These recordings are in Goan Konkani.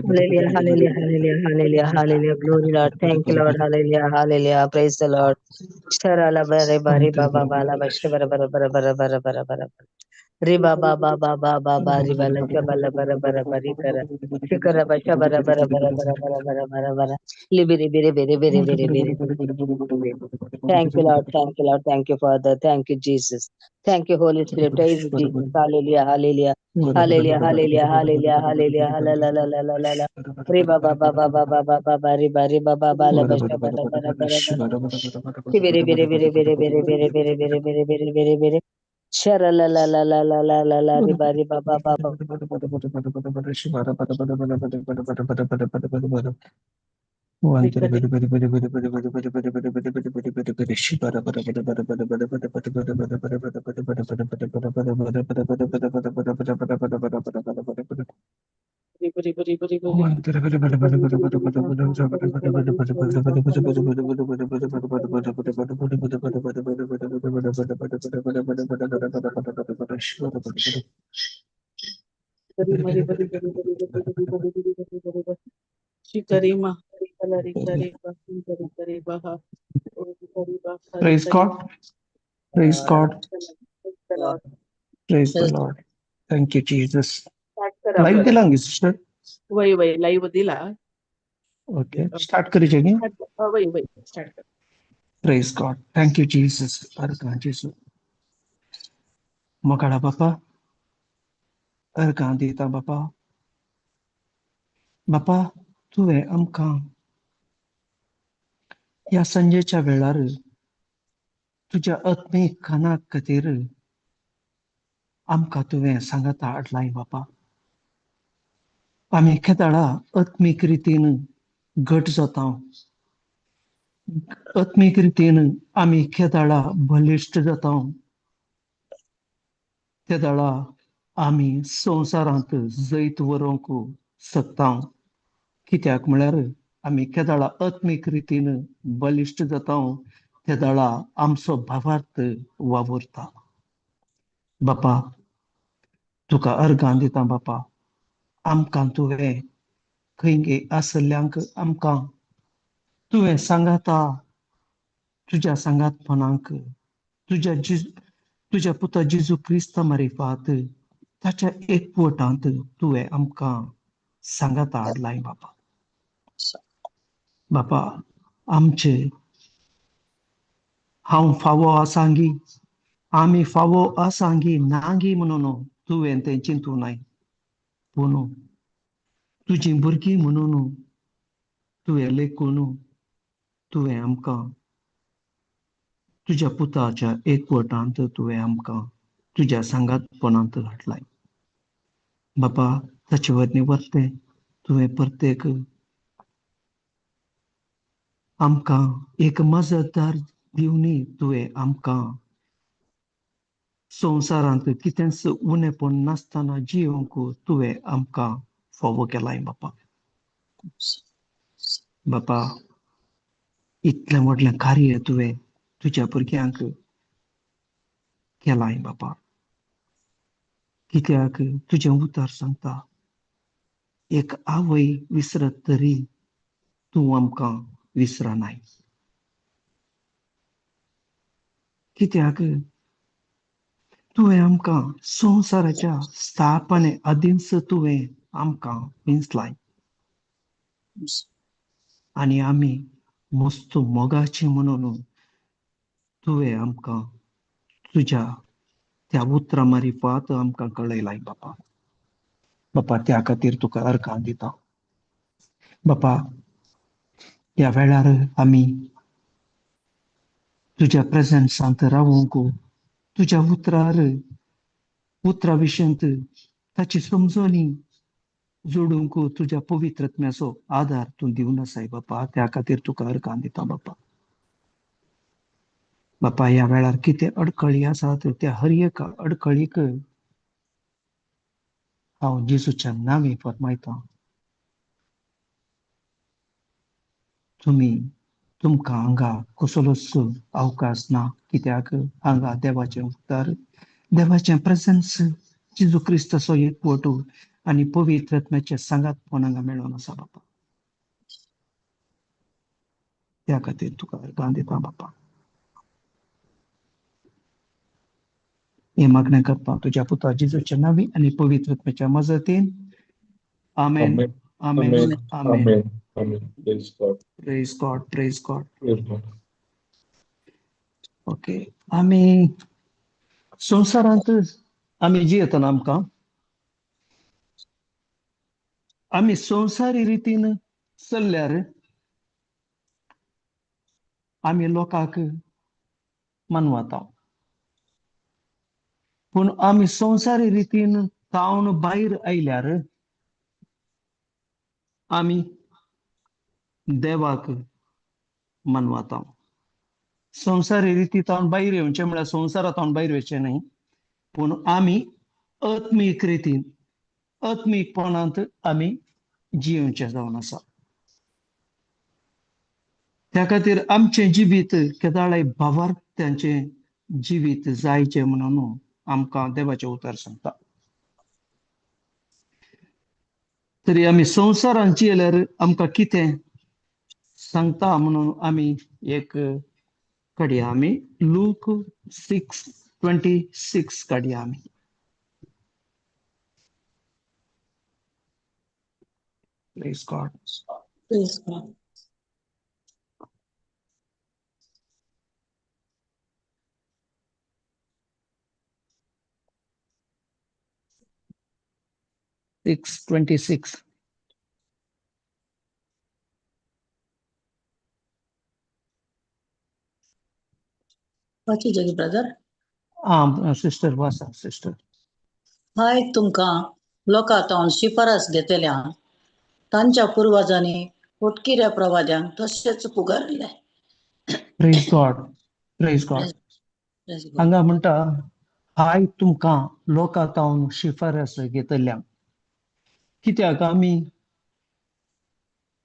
Hallelujah, hallelujah, hallelujah, hallelujah, hallelujah. Glory Lord. Thank you, Lord. Hallelujah, hallelujah. Praise the Lord. Sharala bare bare baba bala basha bara bara bara bara bara bara bara. Riba ba ba ba ba ba ba riba la shabala bara bara bari kara. Shikara basha bara bara bara bara bara bara bara bara. Libiri biri biri biri biri biri. Thank you, Lord. Thank you, Lord. Thank you, Father. Thank you, Jesus. Thank you, Holy Spirit. Praise Jesus. Hallelujah, hallelujah. Hallelujah, hallelujah, hallelujah, hallelujah, hallelujah, Riba ba ba ba ba ba ba ba ba riba riba ba ba la basha bara bara bara bara. Biri biri biri biri biri biri biri biri biri biri biri biri. Shara la la la la la la la la riba riba ba ba ba. Praise God. Praise God. Praise the Lord. Thank you, Jesus. Live दिला सिस्टर? वय वय लाईव्ह दिला. ओके, स्टार्ट करी जागे. वय वय स्टार्ट कर. Praise God. Thank you, Jesus. जेसू मोगाळा बापा, अर्गां दिता बापा. बापा, तुवें आमकां ह्या सांजेच्या वेळार तुज्या आत्मीक खाना खातीर आमकां तुवें सांगाता हाडलाय बापा. आमी खेदाळा आत्मीक रितीन घट जाता, आत्मीक रितीन आमी खेदाळा बलिश्ट जाता, तेदाळा आमी संवसारांत जैत व्हरूंक शकता. कित्याक म्हळ्यार आमी केदाळा आत्मीक रितीन बलिश्ट जाता तेदाळा आमचो भावार्थ वावुरता. बापा, तुका अर्गां दिता बापा. आमकां तुवें खंय आसल्ल्यांक आमकां तुवें सांगाता, तुज्या सांगातपणाक, तुज्या पुता जेजू क्रिस्ता मारिफात ताच्या एकवटांत तुवें आमकां सांगाता हाडलाय बापा. बापा, आमचे हांव फावो आसांगी, आमी फावो आसांगी नांगी म्हणून तुवें तें चिंतू नाय, पूण तुजी भुरगीं म्हणून तुवें लेखून तुवें आमकां तुज्या पुताच्या एकवटांत तुवें आमकां तुज्या सांगातपणांत हाडलाय बापा. ताचे वरवीं वरतें तुवें प्रत्येक आमकां एक मजतदार दिवनी तुवें आमकां संवसारांत कितेंच उणेपण नासतना जियोंक तुवें आमकां फावो केलाय बापा. बापा, इतलें व्हडलें कार्य तुवें तुज्या भुरग्यांक केलाय बापा. कित्याक तुजें उतर सांगता, एक आवय विसरत तरी तूं आमकां विसरनाय. कित्याक तुवें आमकां संवसाराच्या स्थापने आदींच तुवें आमकां विंचलाय आनी आमी मस्त मोगाची म्हणून तुवें आमकां तुज्या त्या उतरां मारिफात आमकां कळयलाय बापा. बापा, त्या खातीर तुका अर्गां दिता बापा. ह्या वेळार आमी तुज्या प्रेझेन्सांत रावूंक, तुज्या उतरार उतरा विशयांत ताची समजणी जोडूंक तुज्या पवित्र आत्म्याचो आदार तूं दिवन आसाय बापा. त्या खातीर तुका अर्गां दिता बापा. बापा, ह्या वेळार कितें अडखळी आसात त्या हर एका अडखळीक हांव जेजूच्या नांवी फर्मायतां, तुमी तुमकां हांगा कसलोच अवकाश ना. कित्याक हांगा देवाचें उतर, देवाचें प्रेझेन्स, जेजू क्रिस्ताचो एकवट आनी पवित्र आत्म्याचें सांगातपण हांगा मेळोन आसा बापा. त्या खातीर तुका अर्गां दिता बापा. हें मागणें करता तुज्या पुता जेजूच्या नांवी आनी पवित्र आत्म्याच्या मजतीन. आमेन, आमेन, आमेन. Praise God. Praise God. Praise God. Praise God. Okay, आमी संवसारांत आमी जियेतना आमकां आमी संवसारी रितीन चल्ल्यार आमी लोकांक मानवता, पूण आमी संवसारी रितीन तावन भायर आयल्यार आमी देवाक मानवता. संवसारी रिती तावन भायर येवचें म्हळ्यार संवसारांत भायर वचचें न्हय, पूण आमी आत्मीक रितीन आत्मीकपणांत आमी जियेवचें जावन आसा. त्या खातीर आमचें जिवीत केदाळाय भावार्थ्यांचें जिवीत जायचें म्हणून आमकां देवाचें उतर सांगता. तरी आमी संवसारांत जियेल्यार आमकां कितें सांगता म्हणून आमी एक काडया, आमी लूक 6:26 काडया आमी. Praise God. Praise God. 6:26. वाची जगी ब्रदर. आं सिस्टर वाचा सिस्टर. हाय तुमकां लोकां तावन शिफारस घेतल्या तांच्या पुर्वजांनी फटकिऱ्या प्रवाद्यांक तशेंच पुगारले. Praise God. Praise God. Praise God. हांगा म्हणटा हाय तुमकां लोकां तावन शिफारस घेतल्या. कित्याक आमी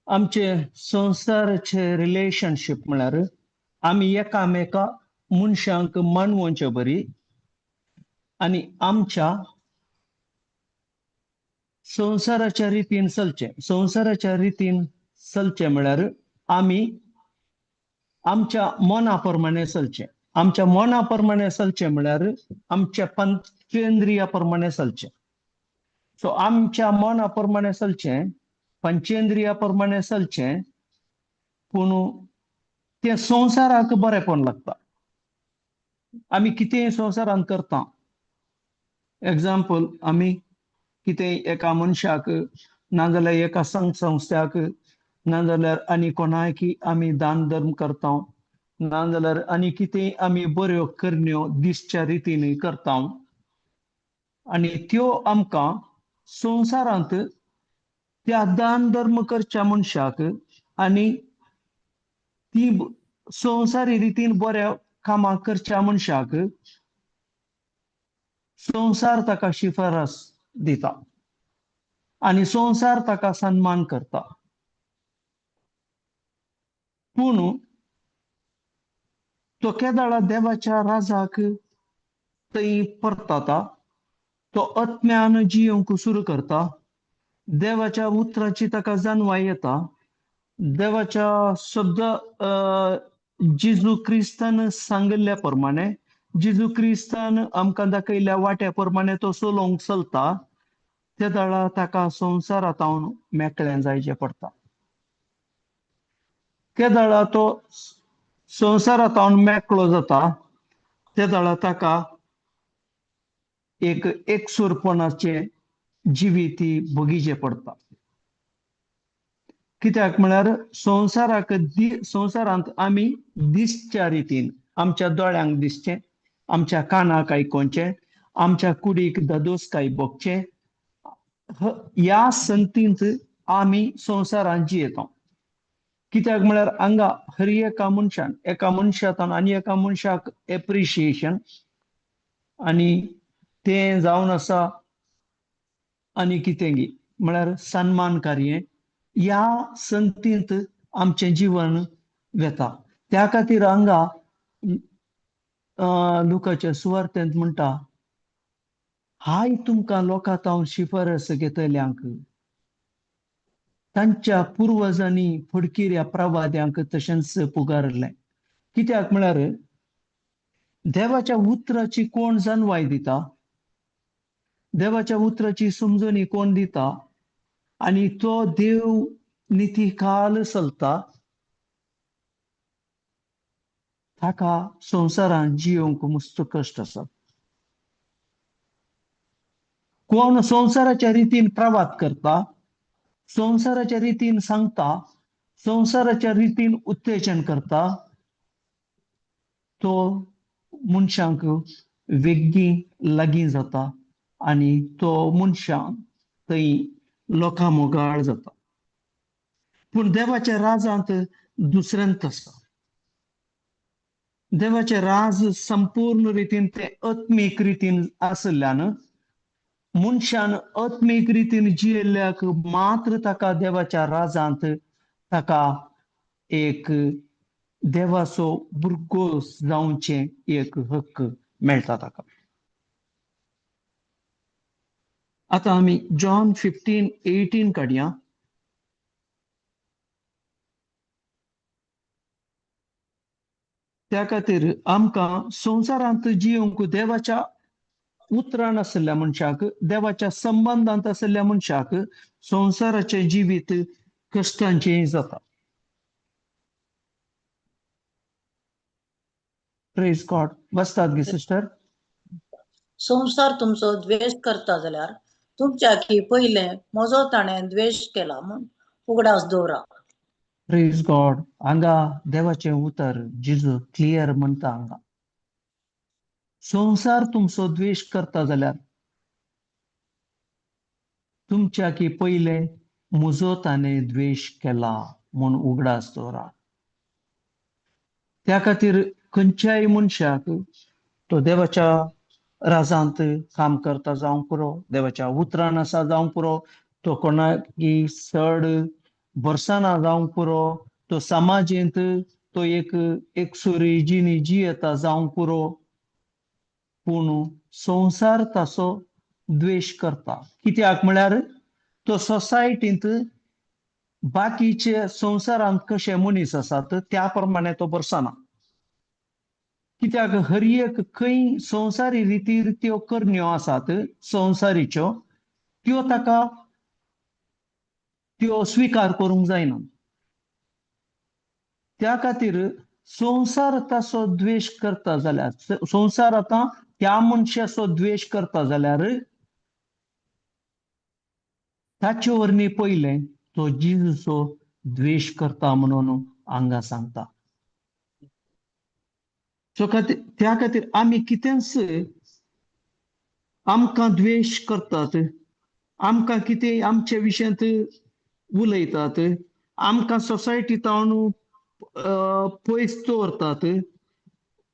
आमचे संवसाराचे रिलेशनशीप म्हळ्यार आमी एकामेका मनशांक मानवोवचे बरी आनी आमच्या संवसाराच्या रितीन चलचें. संवसाराच्या रितीन चलचें म्हळ्यार आमी आमच्या मना प्रमाणे चलचें. आमच्या मना प्रमाणे चलचें म्हळ्यार आमच्या पंचेंद्रिया प्रमाणे चलचें. सो आमच्या मना प्रमाणे चलचें, पंचेंद्रिया प्रमाणे चलचें, पूण तें संवसाराक बरेंपण लागता. आमी कितेंय संवसारांत करता. एग्जाम्पल, आमी कितेंय एका मनशाक नाजाल्यार एका संघ संस्थ्याक नाजाल्यार आनी कोणाक आमी दान धर्म करता, नाजाल्यार आनी कितेंय आमी बऱ्यो करण्यो दिसच्या रितीन करता आनी त्यो आमकां संवसारांत त्या दान धर्म करच्या मनशाक आनी ती संवसारी रितीन बऱ्या कामां करच्या मनशाक संवसार ताका शिफारस दिता आनी संवसार ताका सन्मान करता. पूण तो केदाळा देवाच्या राजाक थंय परतता, तो आत्म्यान जियोंक सुरू करता, देवाच्या उतराची ताका जाणवाय येता, देवाच्या शब्द जेजू क्रिस्तान सांगिल्ल्या प्रमाणे, जेजू क्रिस्तान आमकां दाखयल्ल्या वाट्या प्रमाणे तो चलोवंक चलता. त्या वेळार ताका संवसारांत मेकळें जायचें पडटा. त्या वेळार तो संवसारांत मेकळो जाता. त्या वेळार ताका एक एकसुरपणाचें जिवीत भोगीचें पडटा. कित्याक म्हळ्यार संवसाराक संवसारांत आमी दिसच्या रितीन आमच्या दोळ्यांक दिसचें, आमच्या कानाक आयकोवचें, आमच्या कुडीक ददोसकाय भोगचें, ह्या संतींत आमी संवसारांत जियेता. कित्याक म्हळ्यार हांगा हर एका मनशान एका मनशांत आनी एका मनशाक एप्रिशिएशन आनी तें जावन आसा आनी कितें म्हळ्यार सन्मान कार्य ह्या संतींत आमचें जिवन वेता. त्या खातीर हांगा लुकाच्या सुवार्तेंत म्हणटा, हाय तुमकां लोकां तावन शिफारस घेतल्यांक, तांच्या पुर्वजांनी फडकिऱ्या प्रवाद्यांक तशेंच पुगारलें. कित्याक म्हळ्यार देवाच्या उतराची कोण जाणवाय दिता, देवाच्या उतराची समजणी कोण दिता आनी तो देव नितीकाल चलता, ताका संवसारांत जियोंक मस्त कश्ट आसा. कोण संवसाराच्या रितीन प्रवात करता, संवसाराच्या रितीन सांगता, संवसाराच्या रितीन उत्तेजन करता, तो मनशांक वेगीं लागीं जाता आनी तो मनशां थंय लोकां मोगाळ जाता. पूण देवाच्या राजांत दुसऱ्यांत आसा. देवाचें राज संपूर्ण रितीन तें आत्मीक रितीन आशिल्ल्यान मनशान आत्मीक रितीन जियेल्ल्याक मात्र ताका देवाच्या राजांत ताका एक देवाचो भुरगो जावचें एक हक्क मेळटा ताका. आतां आमी जॉन 15:18 काडया. त्या खातीर आमकां संवसारांत जिवंक देवाच्या उतरान आशिल्ल्या मनशाक, देवाच्या संबंदांत आशिल्ल्या मनशाक संवसाराचें जिवीत कश्टांचें जाता. Praise God. बसतात गे सिस्टर. संवसार तुमचो द्वेश करता जाल्यार तुमच्या की पयलें म्हजो ताणें द्वेश केला म्हूण उगडास दवरा. Praise God. हांगा देवाचें उतर जेजू क्लियर म्हणटा हांगा, संवसार तुमचो द्वेश करता जाल्यार तुमच्या की पयलें म्हजो ताणें द्वेश केला म्हूण उगडास दवरा. त्या खातीर खंयच्याय मनशाक तो देवाच्या राजांत काम करता जावंक पुरो, देवाच्या उतरान आसा जावंक पुरो, तो कोणाकी चड भरसना जावंक पुरो, तो समाजेंत तो एक एकसुरी जिणी जियेता जावंक पुरो, पूण संवसार ताचो द्वेश करता. कित्याक म्हळ्यार तो सोसायटींत बाकीचे संवसारांत कशे मनीस आसात त्या प्रमाणे तो भरसना. कित्याक हर एक खंय संवसारी रितीर त्यो करण्यो आसात संवसारीच्यो, त्यो ताका त्यो स्विकार करूंक जायना. त्या खातीर संवसार ताचो द्वेश करता जाल्यार, संवसार आतां त्या मनशाचो द्वेश करता जाल्यार ताचे वरवीं पयलें तो जेजूचो द्वेश करता म्हणून हांगा सांगता. सो खातीर त्या खातीर आमी कितेंच आमकां द्वेश करतात, आमकां कितें आमच्या विशयांत उलयतात, आमकां सोसायटी तावन पयस दवरतात,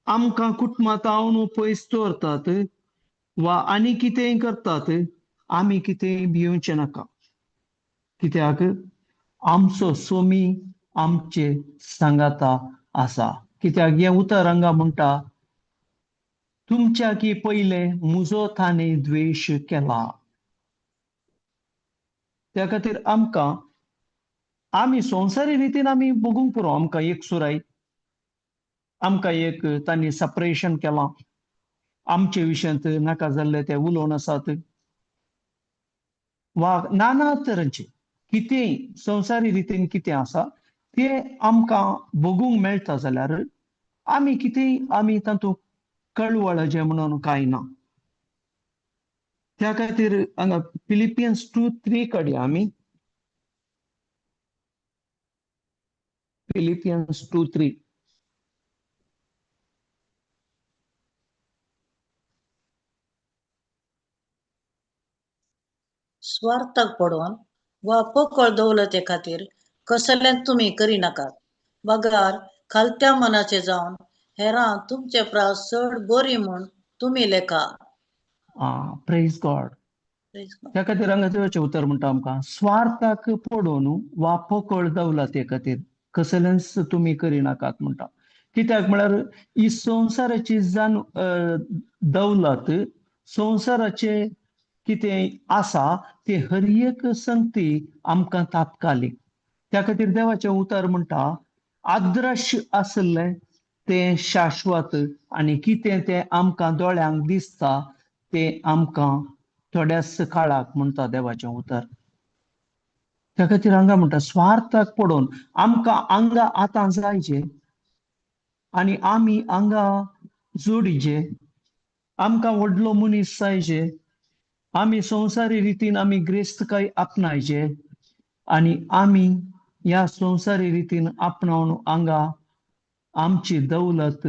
आमकां कुटुंबा तावन पयस दवरतात वा आनी कितेंय करतात, आमी कितेंय भिवचें नाका. कित्याक आमचो सोमी आमचे सांगाता आसा. कित्याक हें उतर हांगा म्हणटा, तुमच्या की पयलें म्हजो ताणें द्वेश केला. त्या खातीर आमकां आमी संवसारी रितीन आमी भोगूंक पुरो. आमकां एक सुराय, आमकां एक तांणी सेपरेशन केलां, आमचे विशयांत नाका जाल्ले ते उलोवन आसात वा नाना तरांचे कितेंय संवसारी रितीन कितें आसा तें आमकां भोगूंक मेळटा जाल्यार आमी कितेंय आमी तातूंत कळवळाचें म्हणून कांय ना. त्या खातीर हांगा फिलिपियन्स 2:3 काडया आमी. फिलिपियन्स 2:3. स्वार्थाक पडोवन वा पोकळ दौलते खातीर कसलें तुमी करिनाकात, बगार खालत्या मनाचे जावन हेरां तुमचे प्रास चड बरी म्हूण तुमी लेखा. Praise God. त्या खातीर हांगा देवाचें उतर म्हणटा आमकां, स्वार्थाक पडोवन वा पोकळ दौलते खातीर कसलेंच तुमी करिनाकात म्हणटा. कित्याक म्हळ्यार ही संवसाराची जाण दौलत, संवसाराचे कितें आसा ते हर एक संगती आमकां तात्कालीक. त्या खातीर देवाचें उतर म्हणटा, आदर्श आसलें तें शाश्वत आनी कितें तें आमकां दोळ्यांक दिसता तें आमकां थोड्याच काळाक म्हणटा देवाचें उतर. त्या खातीर हांगा म्हणटा स्वार्थाक पडोवन आमकां हांगा आतां जायचे आनी आमी हांगा जोडीचे, आमकां व्हडलो मनीस जायचे, आमी संवसारी रितीन आमी ग्रेस्तकाय आपणायचे आनी आमी ह्या संवसारी रितीन आपणावन हांगा आमची दौलत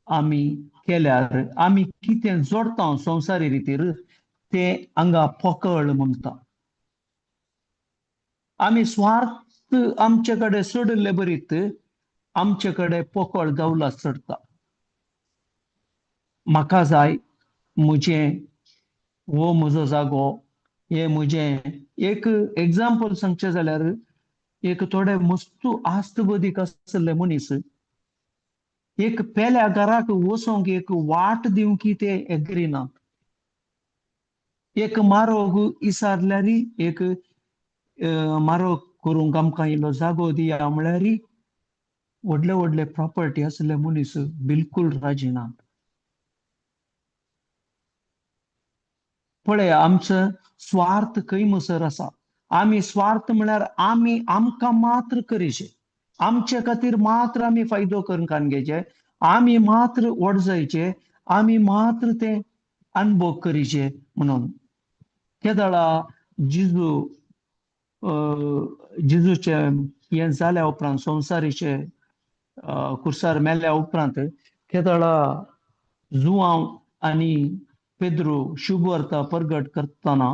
आमी केल्यार आमी कितें जोडटा संवसारी रितीर तें हांगा पोकळ म्हणटा. आमी स्वार्थ आमचे कडेन सोडिल्ले बरीत आमचे कडेन पोकळ दौलत चडटा. म्हाका जाय म्हजें हो म्हजो जागो, हे म्हजें. एक एग्जाम्पल सांगचें जाल्यार एक थोडे मस्तू आस्त बदीक आसले मनीस एक पेल्या घराक वचोंक एक वाट दिवंक ते एग्री ना. एक मारोग इसारल्यार एक मारोग करूंक आमकां इल्लो जागो दिया म्हळ्यार व्हडले व्हडले प्रॉपर्टी आसले मनीस बिलकुल राजी ना. पळय आमचो स्वार्थ खंय मसर आसा. आमी स्वार्थ म्हळ्यार आमी आमकां मात्र करीचे, आमचे खातीर मात्र आमी फायदो करून कान घेवचे, आमी मात्र व्हड जायचे, आमी मात्र ते अनुभव करीचे म्हणून. केदळा जिजू जिजूचे हें जाल्या उपरांत संवसारीचे कुर्सार मेल्या उपरांत केदळा जुआंव आनी पेद्रू शुभवार्ता परगट करतना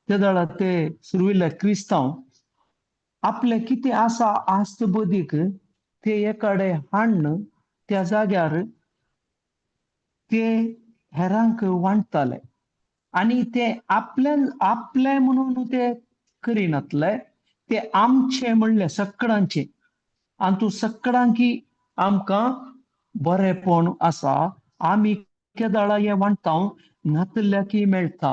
तेदळा ते सुरविल्ले क्रिस्तांव आपले कितें आसा आस्त बदीक ते एकाडे हाडून त्या जाग्यार ते हेरांक वांट्टाले आनी ते आपले आपले म्हणून ते करिनातले, ते आमचे म्हणले सगळ्यांचे. आनी तूं सगळ्यांकी आमकां बरेपण आसा, आमी केदळा हें वांट्टा नातल्या की मेळटा,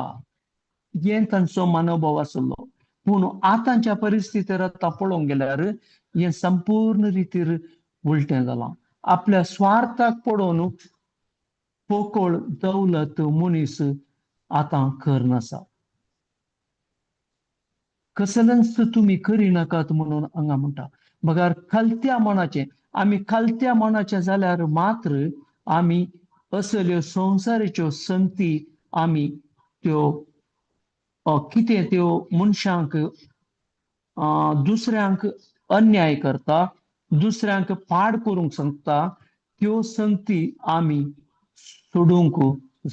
हें तांचो मनोभाव आसलो. पूण आतांच्या परिस्थितीर आतां पळोवंक गेल्यार हें संपूर्ण रितीर उलटें जालां. आपल्या स्वार्थाक पळोवन पोकळ दौलत मनीस आतां करनासा. कसलेंच तुमी करिनाकात म्हणून हांगा म्हणटा. बगर खालत्या मनाचें, आमी खालत्या मनाचें जाल्यार मात्र आमी असल्यो संवसारीच्यो संती आमी त्यो कितें त्यो मनशांक दुसऱ्यांक अन्याय करता, दुसऱ्यांक पाड करूंक सांगता, त्यो संगती आमी सोडूंक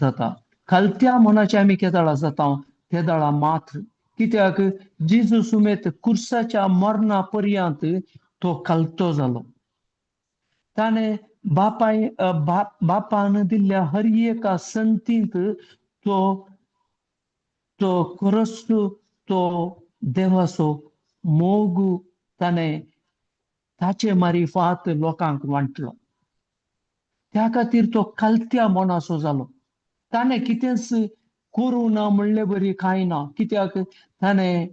जाता. खालत्या मनाचे आमी केदळा जाता तेदळा मात्र. कित्याक जेजू सुमेत कुर्साच्या मरणा पर्यंत तो खालतो जालो. ताणें बापाय बापान दिल्ल्या हर एका संतींत तो तो खरोच तो देवाचो मोग ताणें ताचे मारिफात लोकांक वांटलो. त्या खातीर तो खालत्या मनाचो जालो. ताणें कितेंच करूं ना म्हणले बरी कांय ना. कित्याक ताणें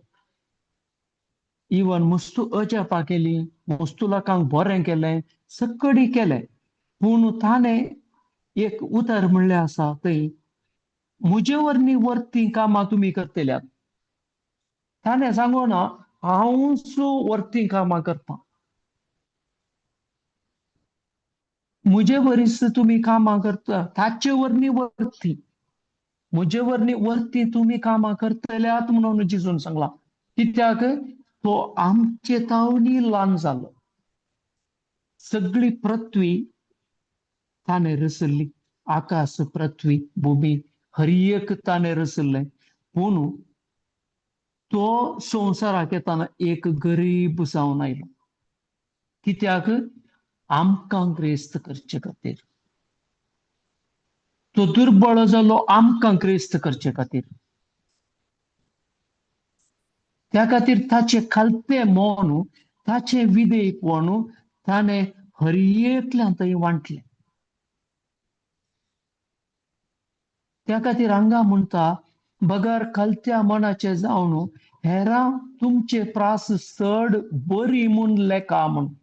इवन मुस्तू अजापां केली, मुस्तू लोकांक बरें केलें, सकडी केलें. पूण ताणें एक उतर म्हणलें आसा थंय, म्हजे वरवीं वरतीं कामां तुमी करतल्यात. ताणें सांगो ना हांवूच वरतीं कामां करता, म्हजे वरीस तुमी कामां करता, ताचे वरवीं वरतीं, म्हजे वरवीं वरतीं तुमी कामां करतल्यात म्हणून जेजून सांगलां. कित्याक तो आमचे तावणी ल्हान जालो. सगळी पृथ्वी ताणें रचल्ली, आकाश पृथ्वी भूमी हर एक ताणें रचल्लें. पूण तो संवसाराक येतना एक गरीब जावन आयलो. कित्याक आमकां ग्रेस्त करचे खातीर. तो दुर्बळ जालो आमकां ग्रेस्त करचे खातीर. त्या खातीर ताचें खालतें मन, ताचें विधेयपण ताणें हर एकल्यान थंय वांटलें. त्या खातीर हांगा म्हणटा, बगर खालत्या मनाचे जावन हेरां तुमचे प्रास चड बरी म्हूण लेखा म्हूण,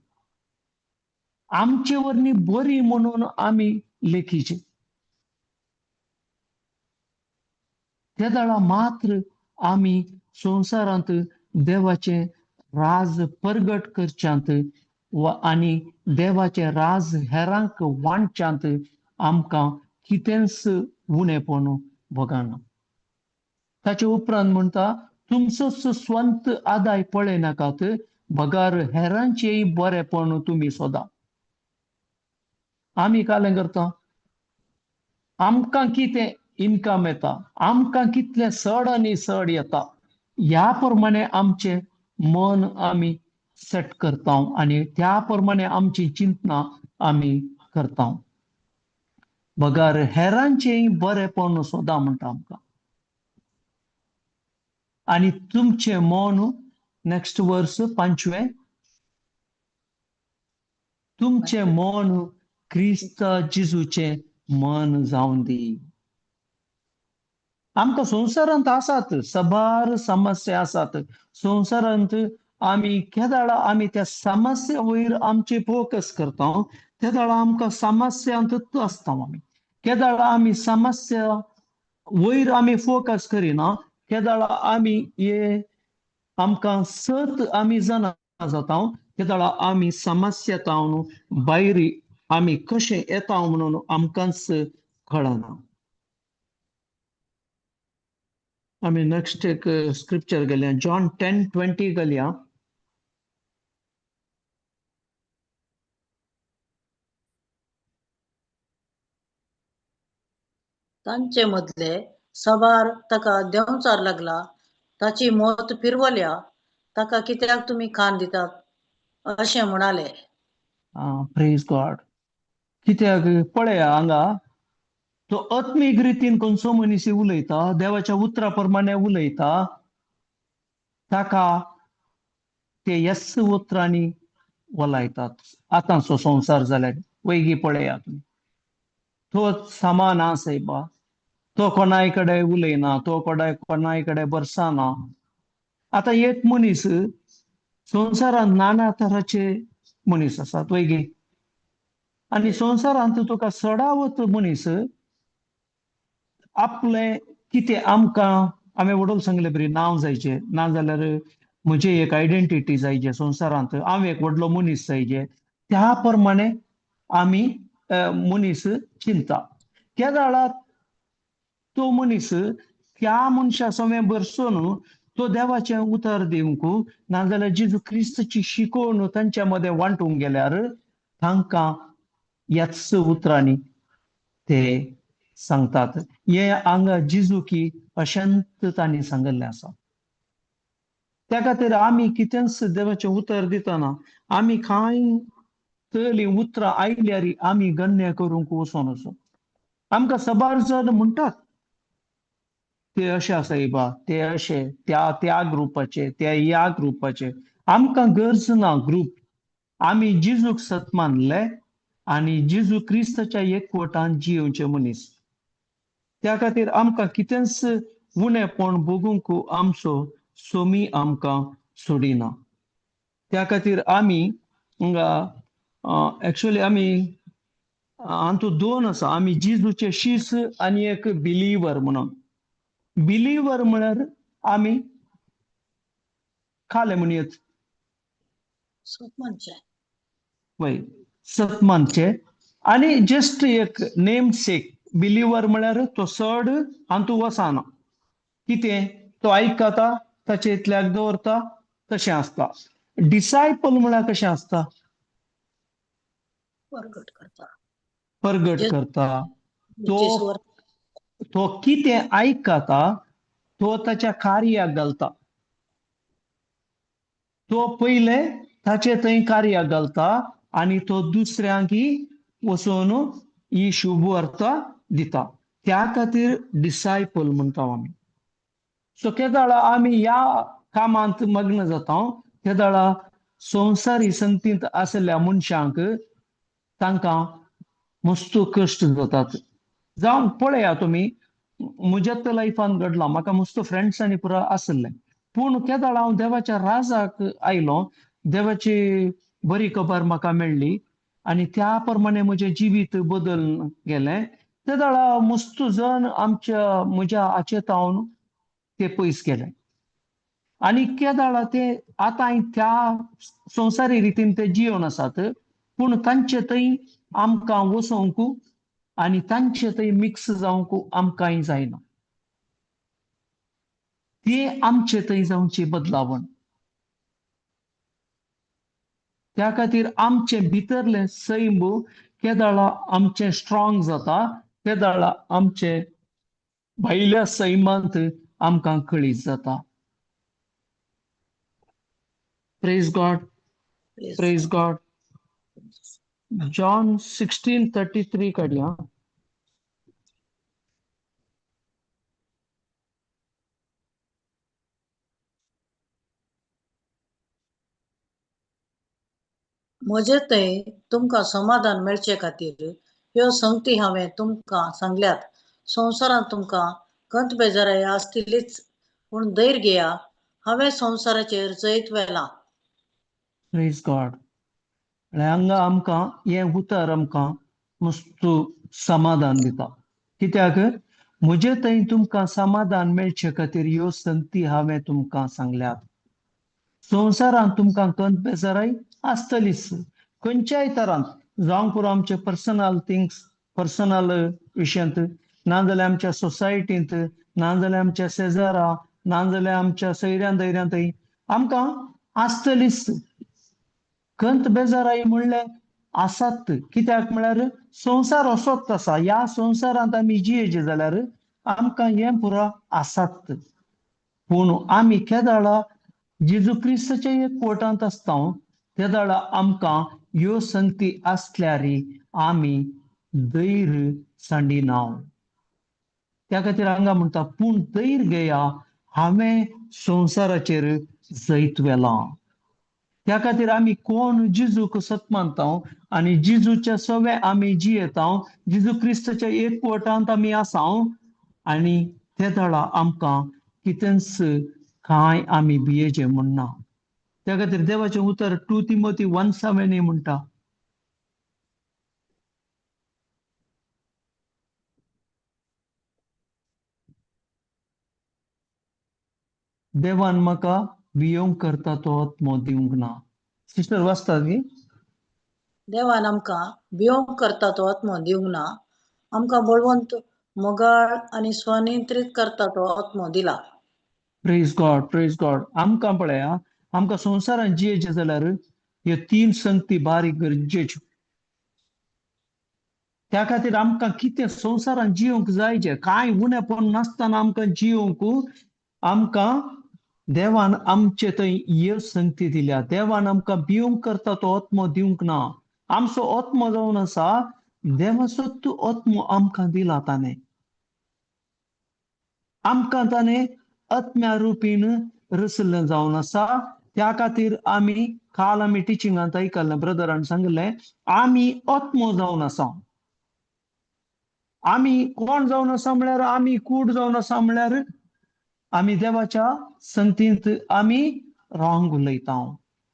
आमचे वरवीं बरी म्हणून आमी लेखीचे. तेदळा मात्र आमी संवसारांत देवाचें राज परगट करच्यांत आनी देवाचें राज हेरांक वांटच्यांत आमकां कितेंच उणेपण भोगना. ताचे उपरांत म्हणटा, तुमचोच स्वंत आदाय पळयनाकात, बगर हेरांचेय बरेपण तुमी सोदा. आमी कालें करता, आमकां कितें इनकम येता, आमकां कितलें चड आनी चड येता, ह्या प्रमाणे आमचें मन आमी सेट करता आनी त्या प्रमाणे आमची चिंतना आमी करता. बगर हेरांचेय बरेपण सोदा म्हणटा आमकां. आनी तुमचें मन, नेक्स्ट वर्स पांचवें, तुमचें मन क्रिस्त जेजूचें मन जावन दी. आमकां संवसारांत आसात साबार समस्या आसात. संवसारांत आमी केदाळा आमी त्या समस्या वयर आमचे फोकस करता, तेदाळा आमकां समस्यांतच आसता आमी. केदाळा आमी समस्या वयर आमी फोकस करिना, केदाळा आमी हे आमकां सत आमी जाणा जाता, तेदाळा आमी समस्या तावन भायर आमी कशें येता म्हणून आमकांच कळना. आमी नेक्स्ट एक स्क्रिप्चर गेल्या, जॉन 10:20 गेल्या. तांचे मदले सबार ताका देंवचार लागला, ताची मत फिरवल्या, ताका कित्याक तुमी खाण दितात अशें म्हणाले. प्रेज गॉड. कित्याक पळया हांगा तो आत्मीक रितीन खंयचो मनीस उलयता, देवाच्या उतरा प्रमाणे उलयता, ताका ते येस उतरांनी वलायतात. आतांचो संवसार जाल्यार वैगी पळया तुमी, तो समान आसा, तो कोणाय कडेन उलयना, तो कोणाय कडेन बरसाना. आतां एक मनीस संवसारांत नाना तराचे मनीस आसात वैगी, आनी संवसारांत तुका चडावत मनीस आपलें कितें आमकां हांवें वडोल सांगलें बरी नांव जायचें, ना जाल्यार म्हजें एक आयडेंटिटी जायचे संवसारांत, हांव एक व्हडलो मनीस जायचे, त्या प्रमाणे आमी मनीस चिंता. त्या वेळार तो मनीस त्या मनशा सवें बरसून तो देवाचें उतर दिवंक नाजाल्यार जेजू क्रिस्ताची शिकोवन तांच्या मदें वांटूंक गेल्यार तांकां ह्याच उतरांनी ते सांगतात. हे हांगा जेजू की अशेंच तांणी सांगिल्लें आसा. त्या खातीर आमी कितेंच देवाचें उतर दितना आमी कांय तली उतरां आयल्यार आमी गण्य करूंक वचोन वचो. आमकां साबार जण म्हणटात ते अशें आसा बा, ते अशे त्या त्या ग्रुपाचे, त्या ह्या ग्रुपाचे. आमकां गरज ना ग्रुप. आमी जेजूक सत मानले आनी जेजू क्रिस्ताच्या एकवटान जियेवचे मनीस. त्या खातीर आमकां कितेंच उणेपण भोगूंक आमचो सोमी आमकां सोडिना. त्या खातीर आमी हांगा एक्चुअली आमी हातूंत दोन आसा, आमी जेजूचे शीस आनी एक बिलीवर म्हणून. बिलीवर म्हळ्यार आमी खाले म्हणयत वय सत मानचे आनी जस्ट एक नेम सेक. बिलीवर म्हळ्यार तो चड हातूंत वचना, कितें तो आयकता ताचे इतल्याक दवरता तशें आसता. डिसायपल म्हळ्यार कशें आसता, परगट करता, परगट करता. तो तो कितें आयकता तो ताच्या कार्याक घालता, तो पयले ताचे थंय कार्याक घालता आनी तो दुसऱ्यांकी वचून ही शुभ वार्ता दिता. त्या खातीर डिसायपल म्हणटा आमी. सो केदाळा आमी ह्या कामांत मग्न जाता, तेदाळा संवसारी संगतींत आशिल्ल्या मनशांक तांकां मस्त कश्ट जातात. जावं पळया तुमी, म्हज्या लायफान घडलां, म्हाका मस्त फ्रेंड्स आनी पुरा आशिल्लें, पूण केदाळ हांव देवाच्या राजाक आयलो, देवाची बरी खबर म्हाका मेळ्ळी आनी त्या प्रमाणे म्हजें जिवीत बदल गेलें. तेदाळा मस्त जण आमच्या म्हज्या हाचे तावन ते पयस गेले आनी केदाळा ते आतां त्या संवसारी रितीन ते जिवन आसात, पूण तांचे थंय आमकां वचोंक आनी तांचे थंय मिक्स जावंक आमकांय जायना. ते आमचे थंय जावची बदलावण. त्या खातीर आमचें भितरलें सैम केदाळा आमचें स्ट्रॉंग जाता, तेदाळा आमचे भायल्या सैमांत आमकां कळीत जाता. Praise God, praise God. John 16:33 काडया. म्हजे थंय तुमकां समाधान मेळचे खातीर ह्यो संगती हांवें तुमकां सांगल्यात. संवसारांत तुमकां खंत बेजाराय आसतलीच, पूण धैर्य घेया, हांवें संवसाराचेर जैत व्हेलां. Praise God. हांगा आमकां हें उतर आमकां मस्त समाधान दिता. कित्याक म्हजे थंय तुमकां समाधान मेळचे खातीर ह्यो संगती हांवें तुमकां सांगल्यात. संवसारांत तुमकां खंत बेजाराय आसतलीच, खंयच्याय तरांत, जावंक पुरो आमचे पर्सनल थिंग्स, पर्सनल विशयांत, नाजाल्यार आमच्या सोसायटींत, नाजाल्यार आमच्या शेजारा, नाजाल्यार आमच्या सैऱ्यां धैऱ्यांतय आमकां आसतलीच खंत बेजाराय म्हणलें आसात. कित्याक म्हळ्यार संवसार असोच आसा. ह्या संवसारांत आमी जियेचे जाल्यार आमकां हें पुरो आसात. पूण आमी केदाळा जेजू क्रिस्ताच्या एक कोटांत आसता तेदाळा आमकां ह्यो संगती आसल्यार आमी धैर्य सांडिना. त्या खातीर हांगा म्हणटा, पूण धैर्य घेया, हांवें संवसाराचेर जैत व्हेलां. त्या खातीर आमी कोण जेजूक सत मानता आनी जेजूच्या सवे आमी जियेता, जेजू क्रिस्ताच्या एक कोटांत आमी आसा आनी ते दळा आमकां कितेंच कांय आमी भियेचें म्हणना. त्या खातीर देवाचें उतर 2 तिमोथी 1:7 म्हणटा, देवान म्हाका भियोंक करता तो आत्मो दिवंक ना. सिस्टर वाचतात गी? देवान आमकां भियोंक करता तो आत्मो दिवंक ना, आमकां बळवंत, मोगाळ आनी स्वनियंत्रीत करता तो आत्मो दिला. Praise God, praise God. आमकां पळया, आमकां संवसारांत जियेचें जाल्यार ह्यो तीन संगती बारीक गरजेच्यो. त्या खातीर आमकां कितें संवसारांत जियोंक जाय, जें कांय उणेपण नासतना आमकां जियोंक, आमकां देवान आमचे थंय ह्यो संगती दिल्या. देवान आमकां भिवंक करता तो आत्मो दिवंक ना. आमचो आत्मो जावन आसा देवाचो तो आत्मो आमकां दिला. ताणें आमकां ताणें आत्म्या रुपीन रचल्लें जावन आसा. त्या खातीर आमी काल आमी टिचिंगांत आयकल्लें, ब्रदरान सांगलें, आमी आत्मो जावन आसा. आमी कोण जावन आसा म्हळ्यार आमी कूड जावन आसा म्हळ्यार आमी देवाच्या संगतींत आमी रॉंग उलयता.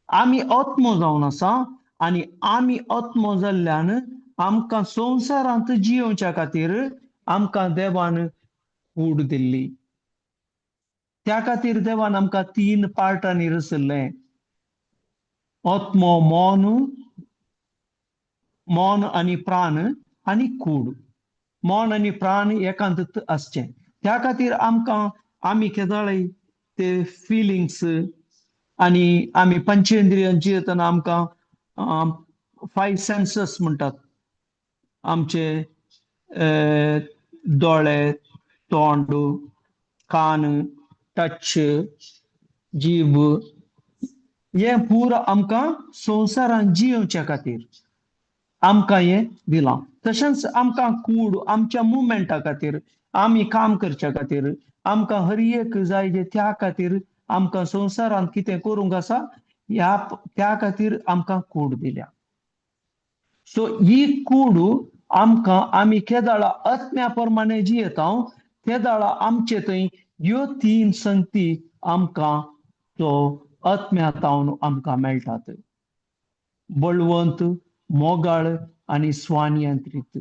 आमी आत्मो जावन आसा आनी आमी आत्मो जाल्ल्यान आमकां संवसारांत जियोवच्या खातीर आमकां देवान कूड दिल्ली. त्या खातीर देवान आमकां तीन पार्टांनी रचल्लें, आत्मो, मन, मन आनी प्राण आनी कूड. मन आनी प्राण एकांत आसचें. त्या खातीर आमकां आमी केदाळय ते फिलिंग्स आनी आमी पंचेंद्रियां जियेतना आमकां 5 सेन्सस म्हणटात, आमचे दोळे, तोंड, कान, टच, जीभ, हें पुरो आमकां संवसारांत जियोवच्या खातीर आमकां हें दिलां. तशेंच आमकां कूड आमच्या मुवमेंटा खातीर, आमी काम करच्या खातीर, आमकां हर एक जाय जे त्या खातीर आमकां संवसारांत कितें करूंक आसा ह्या त्या खातीर आमकां कूड दिल्या. सो ही कूड आमकां आमी केदाळा आत्म्या प्रमाणे जियेता तेदाळा आमचे थंय ह्यो तीन संगती आमकां तो आत्म्या तावन आमकां मेळटात, बळवंत, मोगाळ आनी स्वनियंत्रीत.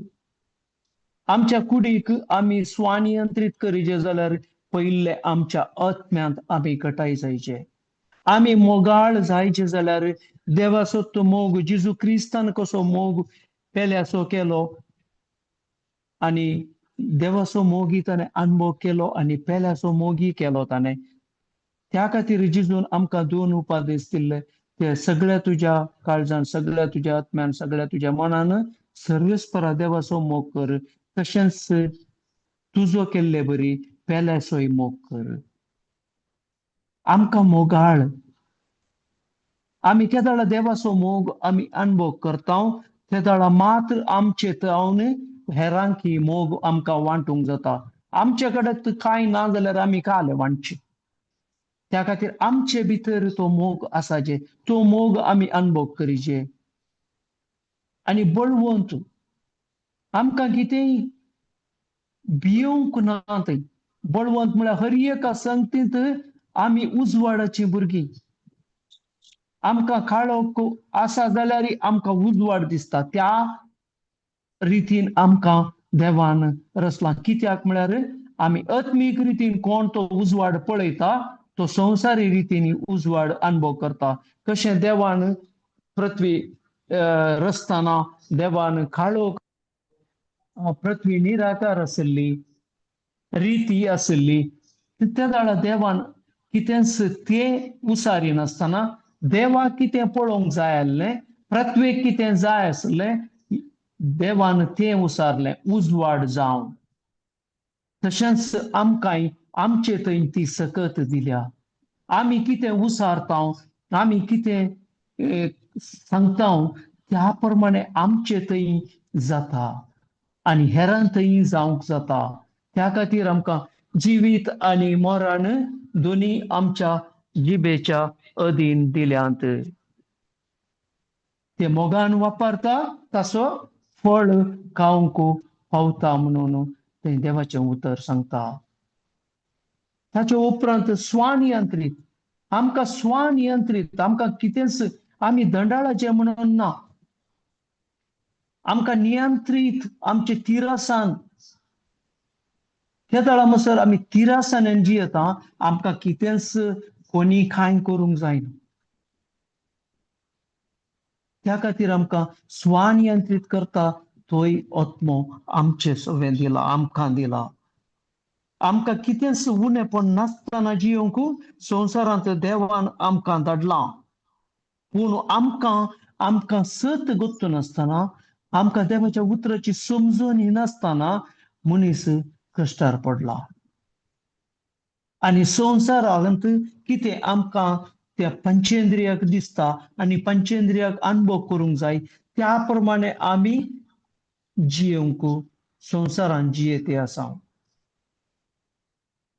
आमच्या कुडीक आमी स्वनियंत्रीत करीचे जाल्यार पयले आमच्या आत्म्यांत आमी घटाय जायचे. आमी मोगाळ जायचे जाल्यार देवाचो तो मोग, जेजू क्रिस्तान कसो मोग पेल्याचो केलो आनी देवाचो मोगी ताणें अनुभव केलो आनी पेल्याचो मोगी केलो ताणें. त्या खातीर जेजून आमकां 2 उपदेश दिल्ले, ते सगळ्या तुज्या काळजान, सगळ्या तुज्या आत्म्यान, सगळ्या तुज्या मनान सर्वेस्परा देवाचो मोग कर, तशेंच तुजो केल्ले बरी पेल्याचोय मोग कर. आमकां मोगाळ, आमी तेदाळा देवाचो मोग आमी अनुभव करता तेदाळा मात्र आमचे तावन हेरांकी मोग आमकां वांटूंक जाता. आमचे कडेन कांय ना जाल्यार आमी काले वांटचे. त्या खातीर आमचे भितर तो मोग आसाचे, तो मोग आमी अनुभव करीचे. आनी बळवंत. आमकां कितेंय भियोवंक ना थंय. बळवंत म्हळ्यार हर एका संगतींत आमी उजवाडाचीं भुरगीं. आमकां काळोख आसा जाल्यार आमकां उजवाड दिसता, त्या रितीन आमकां देवान रचलां. कित्याक म्हळ्यार आमी आत्मीक रितीन कोण तो उजवाड पळयता तो संवसारी रितीन उजवाड अनुभव करता. कशें देवान पृथ्वी रचतना देवान काळोख, पृथ्वी निराकार आशिल्ली, रिती आशिल्ली, त्या वेळार देवान कितेंच तें उसारिनासतना देवाक कितें पळोवंक जाय आसलें, पृथ्वेक कितें जाय आसलें, देवान तें उसारलें उजवाड जावन. तशेंच आमकांय आमचे थंय ती सकत दिल्या. आमी कितें उसारता, आमी कितें सांगता त्या प्रमाणे आमचे थंय जाता आनी हेरां थंय जावंक जाता. त्या खातीर आमकां जिवीत आनी मरण दोनी आमच्या जिबेच्या अधीन दिल्यांत. ते मोगान वापरता ताचो फळ खावंक पावता म्हणून तें देवाचें उतर सांगता. ताचे उपरांत स्वानियंत्रीत, आमकां स्वानियंत्रीत, आमकां कितेंच आमी दंडाळाचें म्हणून ना, आमकां नियंत्रीत आमचे तिरासान. त्या वेळा म्हणसर आमी तिरासान जियेता, आमकां कितेंच कोणी कांय करूंक जायना. त्या खातीर आमकां स्वानियंत्रीत करता तोय आत्मो आमचे सवें दिला, आमकां दिला. आमकां कितेंच उणेपण नासतना जियोंक संवसारांत देवान आमकां धाडलां. पूण आमकां आमकां सत गोत्त नासतना, आमकां देवाच्या उतराची समजणी नासतना मनीस कश्टार पडला. आनी संवसारांत कितें आमकां त्या पंचेंद्रियाक दिसता आनी पंचेंद्रियाक अनुभव करूंक जाय, त्या प्रमाणे आमी जियोंक संवसारांत जियेते आसा.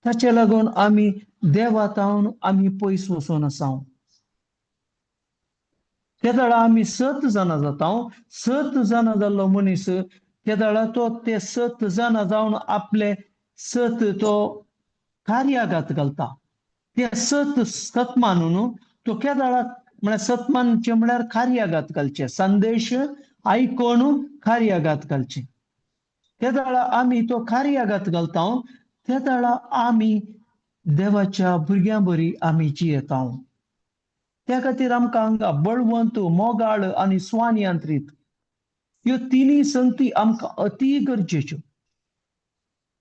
ताचे लागून आमी देवा तावन आमी पयस वचून आसा. त्या वेळार आमी सत जाणां जाता. सत जाणां जाल्लो मनीस त्या वेळार तो ते सत जाणां जावन आपले सत तो कार्याघात घालता. ते सत सत मानून तो केदाळा म्हळ्यार सत मानचें म्हळ्यार कार्याघात घालचें, संदेश आयकून कार्याघात घालचें. त्या वेळार आमी तो कार्याघात घालता, त्या वेळार आमी देवाच्या भुरग्यां बरी आमी जियेता. त्या खातीर आमकां हांगा बळवंत, मोगाळ आनी स्वानियंत्रीत ह्यो तिनूय संगती आमकां अती गरजेच्यो.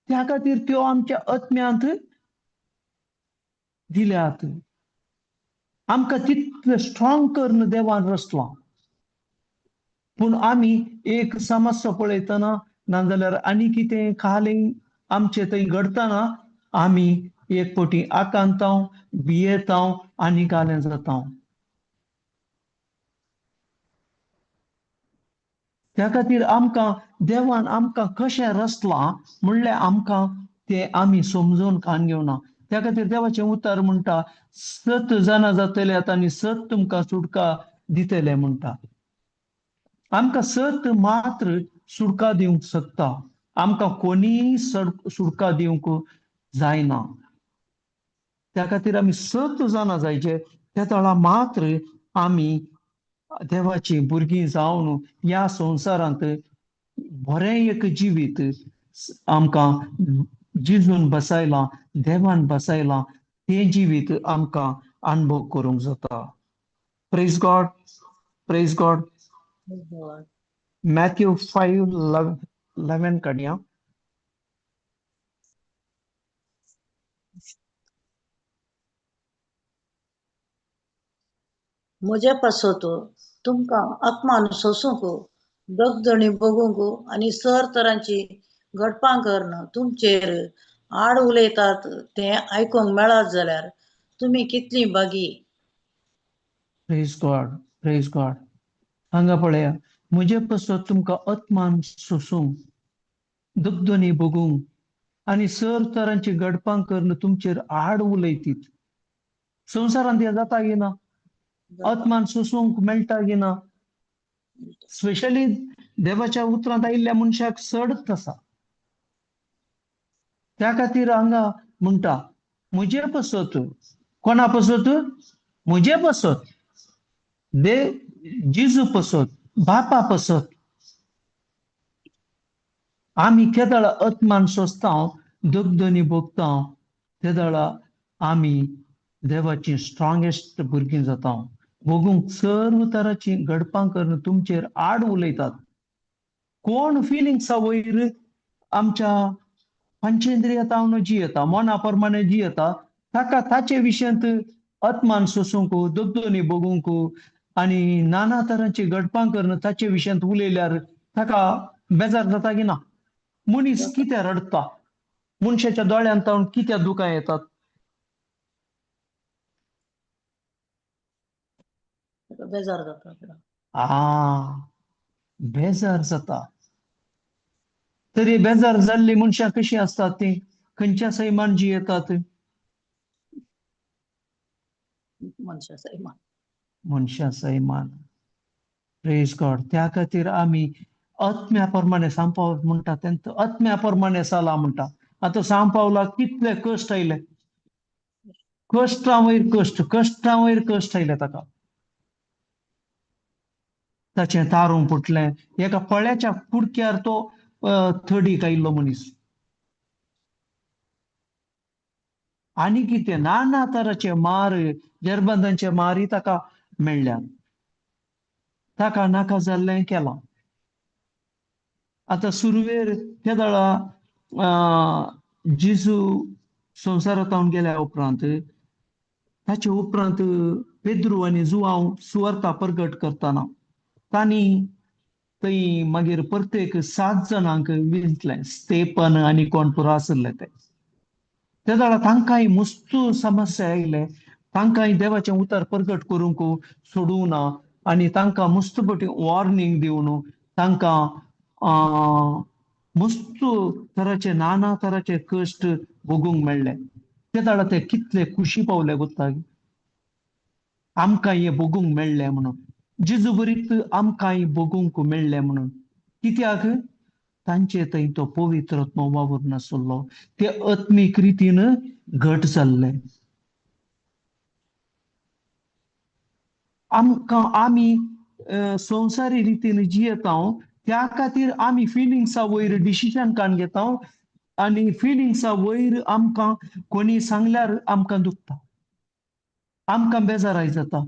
त्या खातीर त्यो आमच्या आत्म्यांत दिल्यात. आमकां तितलें स्ट्रॉंग करून देवान रचलां. पूण आमी एक समस्या पळयतना नाजाल्यार आनी कितें खालें आमचे थंय घडटना आमी एक पटी आकांताव, भियेताव आनी कालें जाता. त्या खातीर आमकां देवान आमकां कशें रचलां म्हणल्यार आमकां तें आमी समजून कान घेवना. त्या खातीर देवाचें उतर म्हणटा सत जाणां जातले आनी सत तुमकां सुटका दितले म्हणटा. आमकां सत मात्र सुटका दिवंक शकता, आमकां कोणीय सुटका दिवंक जायना. त्या खातीर आमी सत जाणां जायचे, त्या वेळार मात्र आमी देवाची भुरगीं जावन ह्या संवसारांत बरें एक जिवीत आमकां जिजून बसयलां, देवान बसयलां, तें जिवीत आमकां अनुभव करूंक जाता. Praise God, praise God. Matthew 5:11 काडया. म्हजे पासत तुमकां अपमान सोसूंक, दगदणी भोगूंक आनी सर तरांची घडपां करून तुमचेर आड उलयतात तें आयकूंक मेळत जाल्यार तुमी कितली भागी. प्रेज गॉड, प्रेज गॉड. हांगा पळया, म्हजे पासत तुमकां अपमान सोसूंक, दगदणी भोगूंक आनी सर तरांची घडपां करून तुमचेर आड उलयतीत. संवसारांत हें जाता की ना? अपमान सोसूंक मेळटा की ना? स्पेशली देवाच्या उतरांत आयिल्ल्या मनशाक चड आसा. त्या खातीर हांगा म्हणटा म्हजे पसत, कोणा पसत? म्हजे पसत, दे जेजू पसत, बापा पसत. आमी केदळा अत्मान सोंसता, दगदनी भोगता, तेदळा आमी देवाची स्ट्रांगेस्ट भुरगीं जाता. भोगूंक सर्व तराची घडपां करून तुमचेर आड उलयतात. कोण फिलिंग्सा वयर आमच्या पंचेंद्रिया तावन जियेता, मना प्रमाणे जियेता, ताका ताचे विशयांत अत्मान सोसूंक, दगदनी भोगूंक आनी नाना तरांची घडपां करून ताचे विशयांत उलयल्यार ताका बेजार जाता की ना? मनीस कित्याक रडटा? मनशाच्या दोळ्यांत तावन कित्याक दुकां येतात? बेजार जाता. आ, बेजार जाता. तरी बेजार जाल्ली मनशां कशीं आसतात ती? खंयच्या सैमान जी येतात? मनशा सैमान. मनशा सैमान. Praise God. त्या खातीर आमी आत्म्या प्रमाणे सांपाव म्हणटा, तेंत आत्म्या प्रमाणे चला म्हणटा. आतां सांपावलाक कितले कश्ट आयले, कश्टां वयर कश्ट, कश्टां वयर कश्ट आयले ताका. ताचें तारूं फुटलें, एका फळ्याच्या कुडक्यार तो थडीक आयिल्लो मनीस. आनी कितें नाना तराचे मार, जरबंदांचे मारी ताका मेळ्ळ्यात. ताका नाका जाल्लें केलां. आतां सुरवेर तेदळा जेजू संवसारांत गेल्या उपरांत, ताचे उपरांत पेद्रू आनी जुआंव सुवार्ता प्रगट करतना तांणी थंय मागीर प्रत्येक 7 जाणांक विंचलें. स्टेपन आनी कोण पुरो आशिल्ले ते. ते जाल्यार तांकांय मस्तू समस्या आयले. तांकांय देवाचें उतर प्रगट करूंक सोडूंक ना आनी तांकां मस्त पटी वॉर्निंग दिवन तांकां मस्त तराचे नाना तराचे कश्ट भोगूंक मेळ्ळे. ते जाल्यार ते कितले खुशी पावले गोत्ता, आमकां हें भोगूंक मेळ्ळें म्हणून, जेजू बरीत आमकांय भोगूंक मेळ्ळें म्हणून. कित्याक? तांचे थंय तो पवित्र आत्मो वावर नासलो, ते आत्मीक रितीन घट जाल्ले. आमकां आमी संवसारी रितीन जियेता, त्या खातीर आमी फिलिंग्सा वयर डिसिजन काडून घेता आनी फिलिंग्सा वयर आमकां कोणी सांगल्यार आमकां दुखता, आमकां बेजाराय जाता,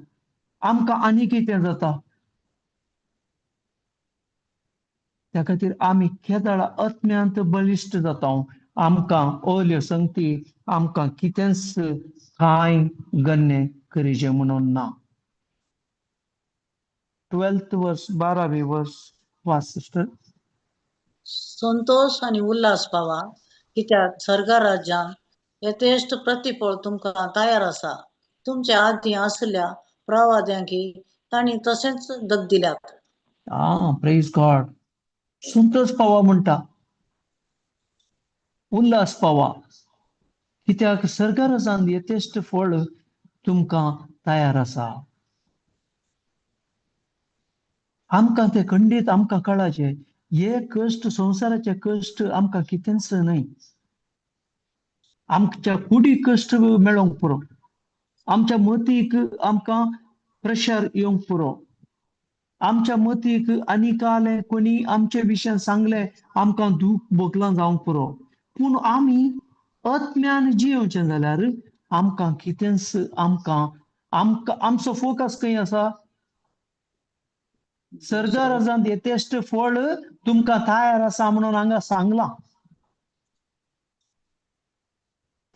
आमकां आनी कितें जाता. त्या खातीर आमी केदळा आत्म्यांत बळिश्ट जाता. आमकां ओल्यो संगती आमकां कितेंच कांय गण्य करीचें म्हणून ना. 12th वर्स, 12वी वर्स वाच सिस्टर. संतोष आनी उल्हास पावा, कित्याक सर्गा राज्यांत यथेश्ट प्रतिफळ तुमकां तयार आसा. तुमच्या आदीं आसल्या प्रवाद्यांकी तांणी तशेंच दग दिल्यात. प्रेज गॉड. संतोष पावा म्हणटा, उल्हास पावा, कित्याक सर्गाराजान यथेश्ट फळ तुमकां तयार आसा. आमकां ते खंडीत आमकां कळाचे हे कश्ट, संवसाराचे कश्ट आमकां कितेंच न्हय. आमच्या कुडीक कश्ट मेळोंक पुरो, आमच्या मतीक आमकां प्रेशर येवंक पुरो, आमच्या मतीक आनी कालें कोणी आमचे विशयान सांगलें आमकां दूख भोगलां जावंक पुरो. पूण आमी आत्म्यान जियेवचें जाल्यार आमकां कितेंच आमकां आमकां आमचो फोकस खंय आसा? सर्गाराजांत यथेश्ट फळ तुमकां तयार आसा म्हणून हांगा सांगलां.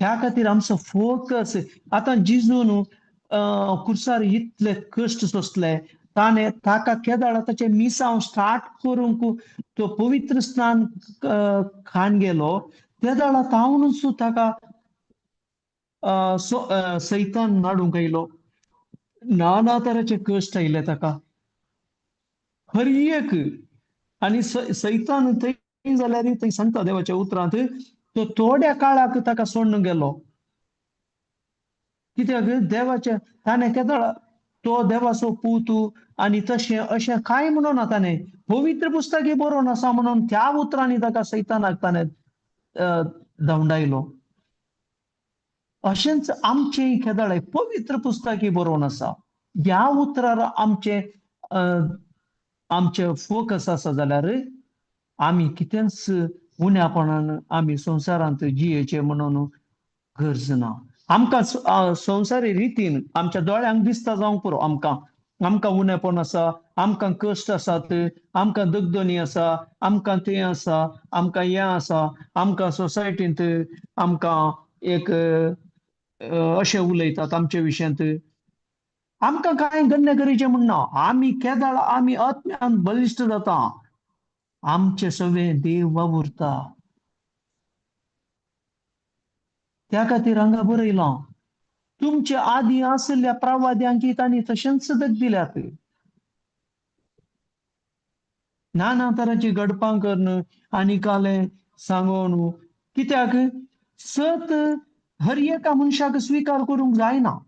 त्या खातीर आमचो फोकस आतां जेजून कुर्सार इतले कश्ट सोंसले, ताणें ताका केदाळा ताचें मिसांव स्टार्ट करूंक तो पवित्र स्नान खाण गेलो, तेदाळा तावनूच ताका सैतान नाडूंक आयलो. नाना तराचे कश्ट आयले ताका हर एक. आनी सैतान थंय जाल्यार थंय सांगता देवाच्या उतरांत, तो थोड्या काळाक ताका सोडून गेलो. कित्याक? देवाच्या ताणें केदाळा तो देवाचो पूत आनी तशें अशें कांय म्हणून ताणें पवित्र पुस्तकी बरोवन आसा म्हणून त्या उतरांनी ताका सैतानाक ताणें धांवडायलो. अशेंच आमचें केदळे पवित्र पुस्तकी बरोवन आसा ह्या उतरार आमचें आमचें फोकस आसा जाल्यार आमी कितेंच उण्यापणान आमी संवसारांत जियेचें म्हणून गरज ना. आमकां संवसारी रितीन आमच्या दोळ्यांक दिसता जावंक पुरो, आमकां आमकां उणेपण आसा, आमकां कश्ट आसात, आमकां दगदणी आसा, आमकां तें आसा, आमकां हें आसा, आमकां सोसायटींत आमकां एक अशें उलयतात आमचे विशयांत, आमकां कांय गण्य करीचें म्हण ना. आमी केदाळ आमी आत्म्यान बळिश्ट जाता, आमचे सगळे देव वावुरता. त्या खातीर हांगा बरयलां तुमचे आदी आशिल्ल्या प्रवाद्यांकी तांणी तशेंच दग दिल्यात, नाना तरांची घडपां करून आनी कालें सांगोन, कित्याक सत हर एका मनशाक स्विकार करूंक जायना.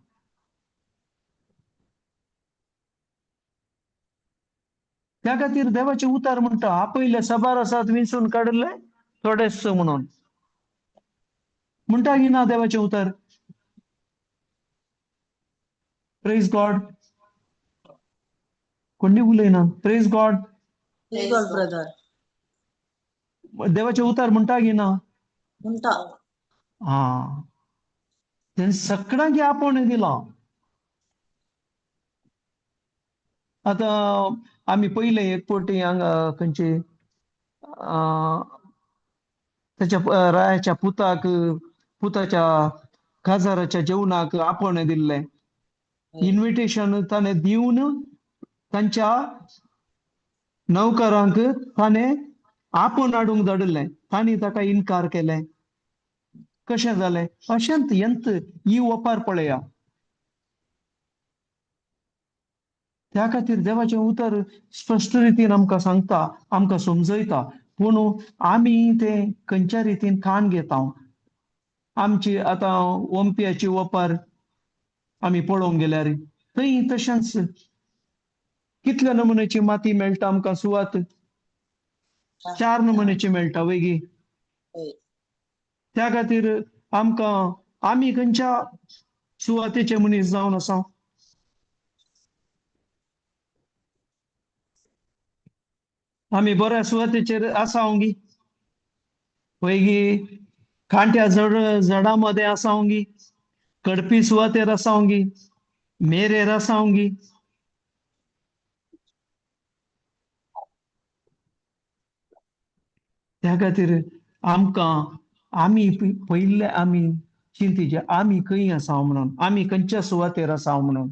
त्या खातीर देवाचें उतर म्हणटा आपयले सबार आसात विंचून काडिल्ले थोडेच म्हणून म्हणटा की ना देवाचें उतर. प्रेज गॉड. कोणी उलयना? Praise God. Praise God brother. देवाचें उतर म्हणटा की ना? म्हणटा. हा, तें सगळ्यांक आपोवणें दिलां. आतां आमी पयलें एक पटी हांगा खंयचे ताच्या रायाच्या पुताक, पुताच्या काजाराच्या जेवणाक आपोवणें दिल्लें, इन्विटेशन ताणें दिवन तांच्या नौकरांक ताणें आपोवन हाडूंक धाडिल्लें, तांणी ताका इनकार केलें. कशें जालें? अशेंच यंत ही ओपार पळया. त्या खातीर देवाचें उतर स्पश्ट रितीन आमकां सांगता, आमकां समजयता, पूण आमी तें खंयच्या रितीन कान घेता. आमची आतां ओमपियाची ओपार आमी पळोवंक गेल्यार थंय तशेंच कितल्या नमुन्याची माती मेळटा आमकां? सुवात 4 नमुन्याची मेळटा वयगी. त्या खातीर आमकां आमी खंयच्या सुवातेचे मनीस जावन आसा? आमी बऱ्या सुवातेचेर आसा गी? वयगी कांट्या झडा मदें आसा गी? कडपी सुवातेर आसा गी? मेरेर आसा गी? त्या खातीर आमकां आमी पयले आमी चिंतीचे आमी खंय आसा म्हणून, आमी खंयच्या सुवातेर आसा म्हणून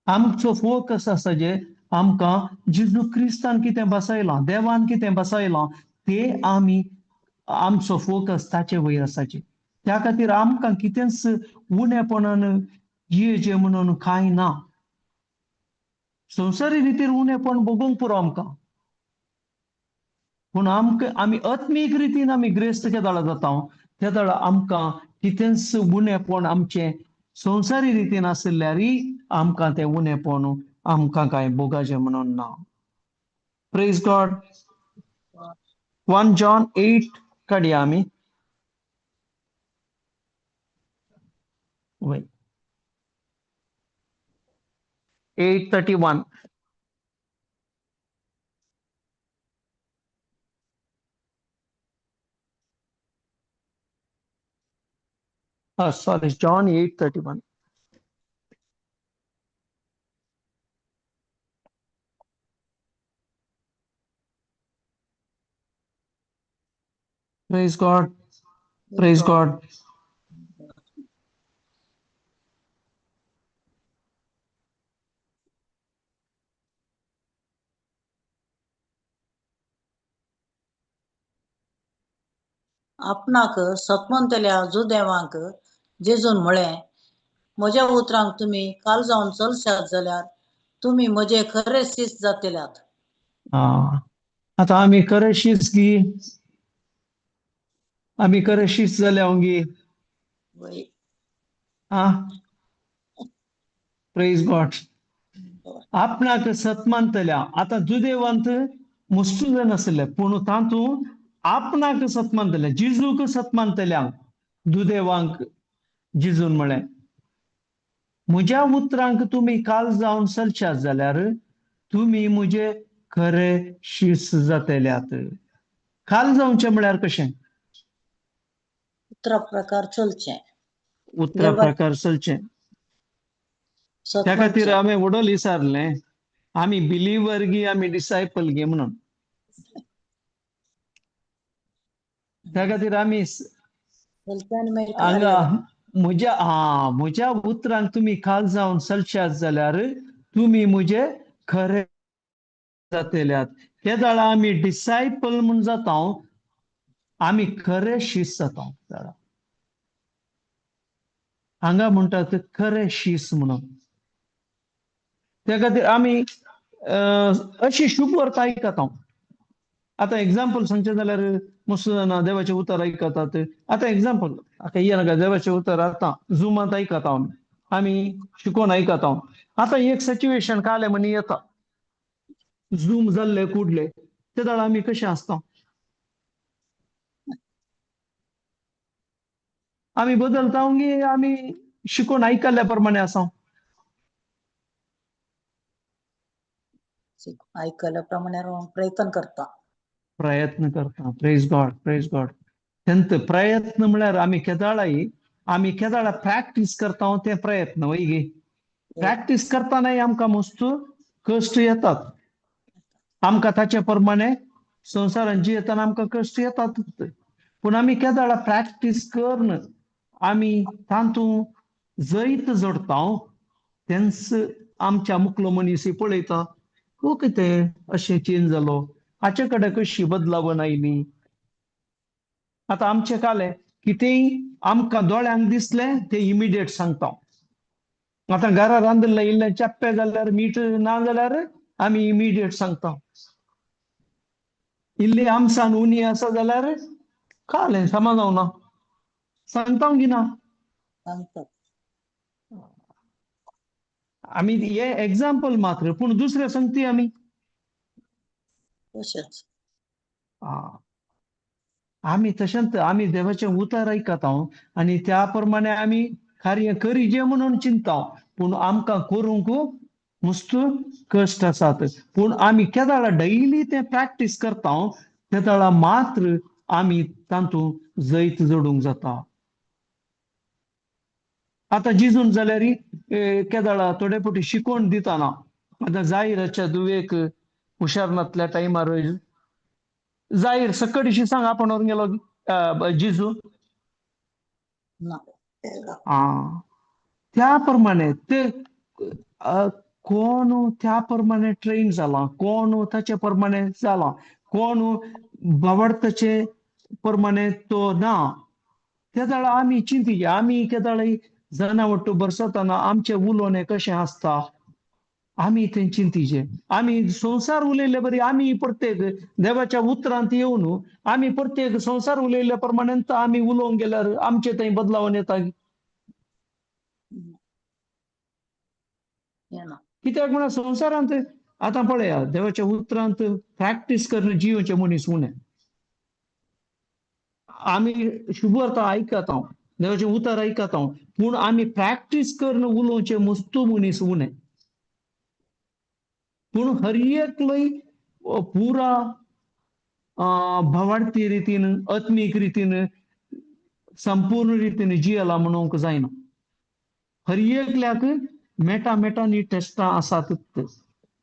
आमचो फोकस आसा जे आमकां जेजू क्रिस्तान कितें बसयलां, देवान कितें बसयलां ते आमी आमचो फोकस ताचे वयर आसाचे. त्या खातीर आमकां कितेंच उणेपणान जियेचें म्हणून कांय ना. संवसारी रितीर उणेपण भोगूंक पुरो आमकां, पूण आमकां आमी आत्मीक रितीन आमी ग्रेस्त केदाळा जाता तेदाळा आमकां कितेंच उणेपण आमचें संवसारी रितीन आसल्यारय आमकां तें उणेपण आमकां कांय भोगाचें म्हणून ना. Praise God. 1 John 8 काडया आमी. वय 8:31. Sorry, John 8:31. Praise God. Praise God. आपणाक सतमंतल्या जुदेवांक जेजून म्हळें, म्हज्या उतरांक तुमी काल जावन चलशात जाल्यार तुमी म्हजे खरे शीस जातल्यात. आतां आमी खरे शीस गी? आमी खरे शीस जाल्या गी? Praise God. आपणाक सत मानतल्या आतां जुदेवांत मुस्तू जाण आसले पूण तातूंत आपणाक सत मानतले, जिजूक सत मानतल्या दुदेवांक जिजून म्हळें म्हज्या उतरांक तुमी काल जावन चलशात जाल्यार तुमी म्हजे खरे शीस जातल्यात. काल जावचें म्हळ्यार कशें? उतरा प्रकार चलचें, उतरा प्रकार चलचें. त्या खातीर आमी व्हडल विचारलें आमी बिलीवर गी आमी डिसायपल गी म्हणून. त्या खातीर आमी हांगा म्हज्या म्हज्या उतरांक तुमी खाल जावन चलशात जाल्यार तुमी म्हजे खरे जातल्यात. केदाळा आमी डिसायपल म्हूण जाता, आमी खरे शीस जाता. हांगा म्हणटात खरे शीस म्हणून. त्या खातीर आमी अशी शुभवार्ता आयकता. आतां एग्जाम्पल सांगचें जाल्यार मस्त जाणां देवाचें उतर आयकतात. आतां एग्जाम्पल आतां ये नाका देवाचें उतर आतां झुमांत आयकता आमी, आमी शिकोवन आयकता. आतां एक सिच्युएशन काले म्हणी येता, झूम जाल्ले कुडले ते दाळ आमी कशें आसता? आमी बदलता गी आमी शिकोवन आयकल्ल्या प्रमाणे आसा? आयकल्ल्या प्रमाणे प्रयत्न करता, प्रयत्न करता. Praise God, praise God. तेंत प्रयत्न म्हळ्यार आमी केदाळाय आमी केदाळा प्रॅक्टीस करता ते प्रयत्न वय गे. प्रॅक्टीस करतानाय आमकां मस्त कश्ट येतात, आमकां ताचे प्रमाणे संवसारान जियेतना आमकां कश्ट येतात. पूण आमी केदाळा प्रॅक्टीस करून आमी तातूंत जैत जोडटा तेंच आमच्या मुखलो मनीस पळयता, हो कितें अशें चेंज जालो, हाचे कडेन कशी बदलावण आयली. आतां आमचें कालें कितेंय आमकां दोळ्यांक दिसलें तें इमिडिएट सांगता. आतां घरा रांदिल्लें इल्लें चप्पें जाल्यार मीठ ना जाल्यार आमी इमिडिएट सांगता. इल्ली आमसान उणी आसा जाल्यार कालें समा जावना सांगता गी ना. आमी हे एग्जाम्पल मात्र, पूण दुसरें सांगती आमी आमी तशेंच आमी देवाचें उतर आयकता आनी त्या प्रमाणे आमी कार्य करीजे म्हणून चिंता, पूण आमकां करूंक मस्त कश्ट आसात. पूण आमी केदाळा डेली तें प्रॅक्टीस करता तेदाळा मात्र आमी तातूंत जैत जोडूंक जाता. आतां जिजून जाल्यार केदाळा थोडे फावटी शिकोवन दिताना आतां जाहिराच्या दुवेक हुशार नातल्या टायमार जाहीर सकडशी सांग आपण व्हरून गेलो जिजू. त्या प्रमाणे ते कोण त्या प्रमाणे ट्रेन जाला, कोण ताचे प्रमाणे जाला, कोण बावडताचे प्रमाणे तो ना. तेदाळा आमी चिंती आमी केदाळी जनावट्टू बरसतना आमचें उलोवणें कशें आसता आमी तें चिंतीचे. आमी संवसार उलयल्ले बरी आमी प्रत्येक देवाच्या उतरांत येवन आमी प्रत्येक संवसार उलयल्ल्या प्रमाणे आमी उलोवंक गेल्यार आमचे थंय बदलावन येता. कित्याक म्हणल्यार संवसारांत आतां पळया देवाच्या उतरांत प्रॅक्टीस करून जियोचे मनीस उणें. आमी शुभवार्ता आयकता, देवाचें उतर आयकता, पूण आमी प्रॅक्टीस करून उलोवचे मस्तू मनीस उणें. पूण हर एकलोय पुरा भावार्थी रितीन आत्मीक रितीन संपूर्ण रितीन जियेला म्हणूंक जायना. हर एकल्याक मेटा मेटांनी टेस्टां आसात.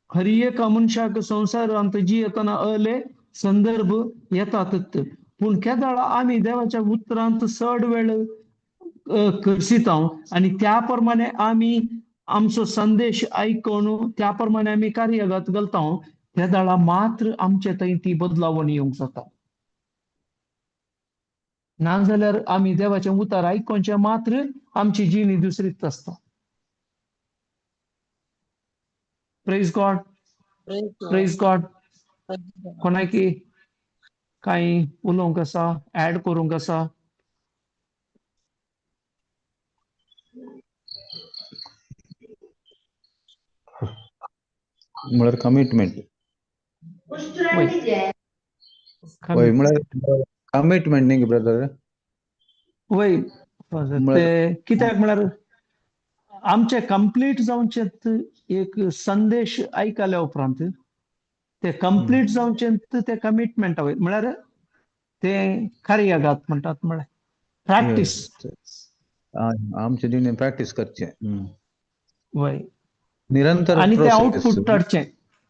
हर एका मनशाक संवसारांत जियेतना अले संदर्भ येतात. पूण केदाळा आमी देवाच्या उतरांत चड वेळ करसिता आनी त्या प्रमाणे आमी आमचो संदेश आयकून त्या प्रमाणे आमी कार्यगत घालता तेदाळा मात्र आमचे थंय ती बदलावण येवंक जाता. नाजाल्यार आमी देवाचें उतर आयकोवचें मात्र आमची जिणी दुसरीच आसता. Praise God, praise God. कोणाकी कांय उलोवंक आसा, ऍड करूंक आसा? म्हळ्यार कमिटमेंट. वय. वय म्हळ्यार कमिटमेंट न्ही ब्रदर. वय फादर, ते कित्याक म्हळ्यार आमचे कंप्लीट जावचे एक संदेश आयकल्या उपरांत ते कंप्लीट जावचे ते कमिटमेंट वय म्हळ्यार ते कार्यागात म्हणटात म्हळ्यार प्रॅक्टीस. आमचे जिणें प्रॅक्टीस करचें. वय निरंतर आनी ते आउटपुट हाडचें.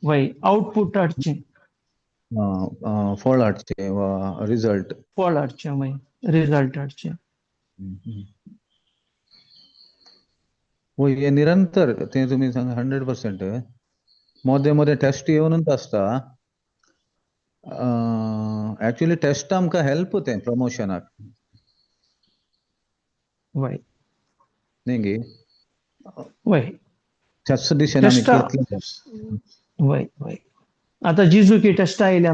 वय आउटपुट हाडचें, फळ हाडचें वा रिजल्ट. फळ हाडचें वय रिजल्ट हाडचें. वय हे निरंतर तें तुमी सांगा 100%. मदें मदें टेस्ट येवनूच आसता. एक्चुअली टेस्ट आमकां हेल्प तें प्रमोशनाक. वय न्ही गे? वय त्याच दिशेन आमी केतले. वय वय आतां जिजूकी टेस्टां आयल्या.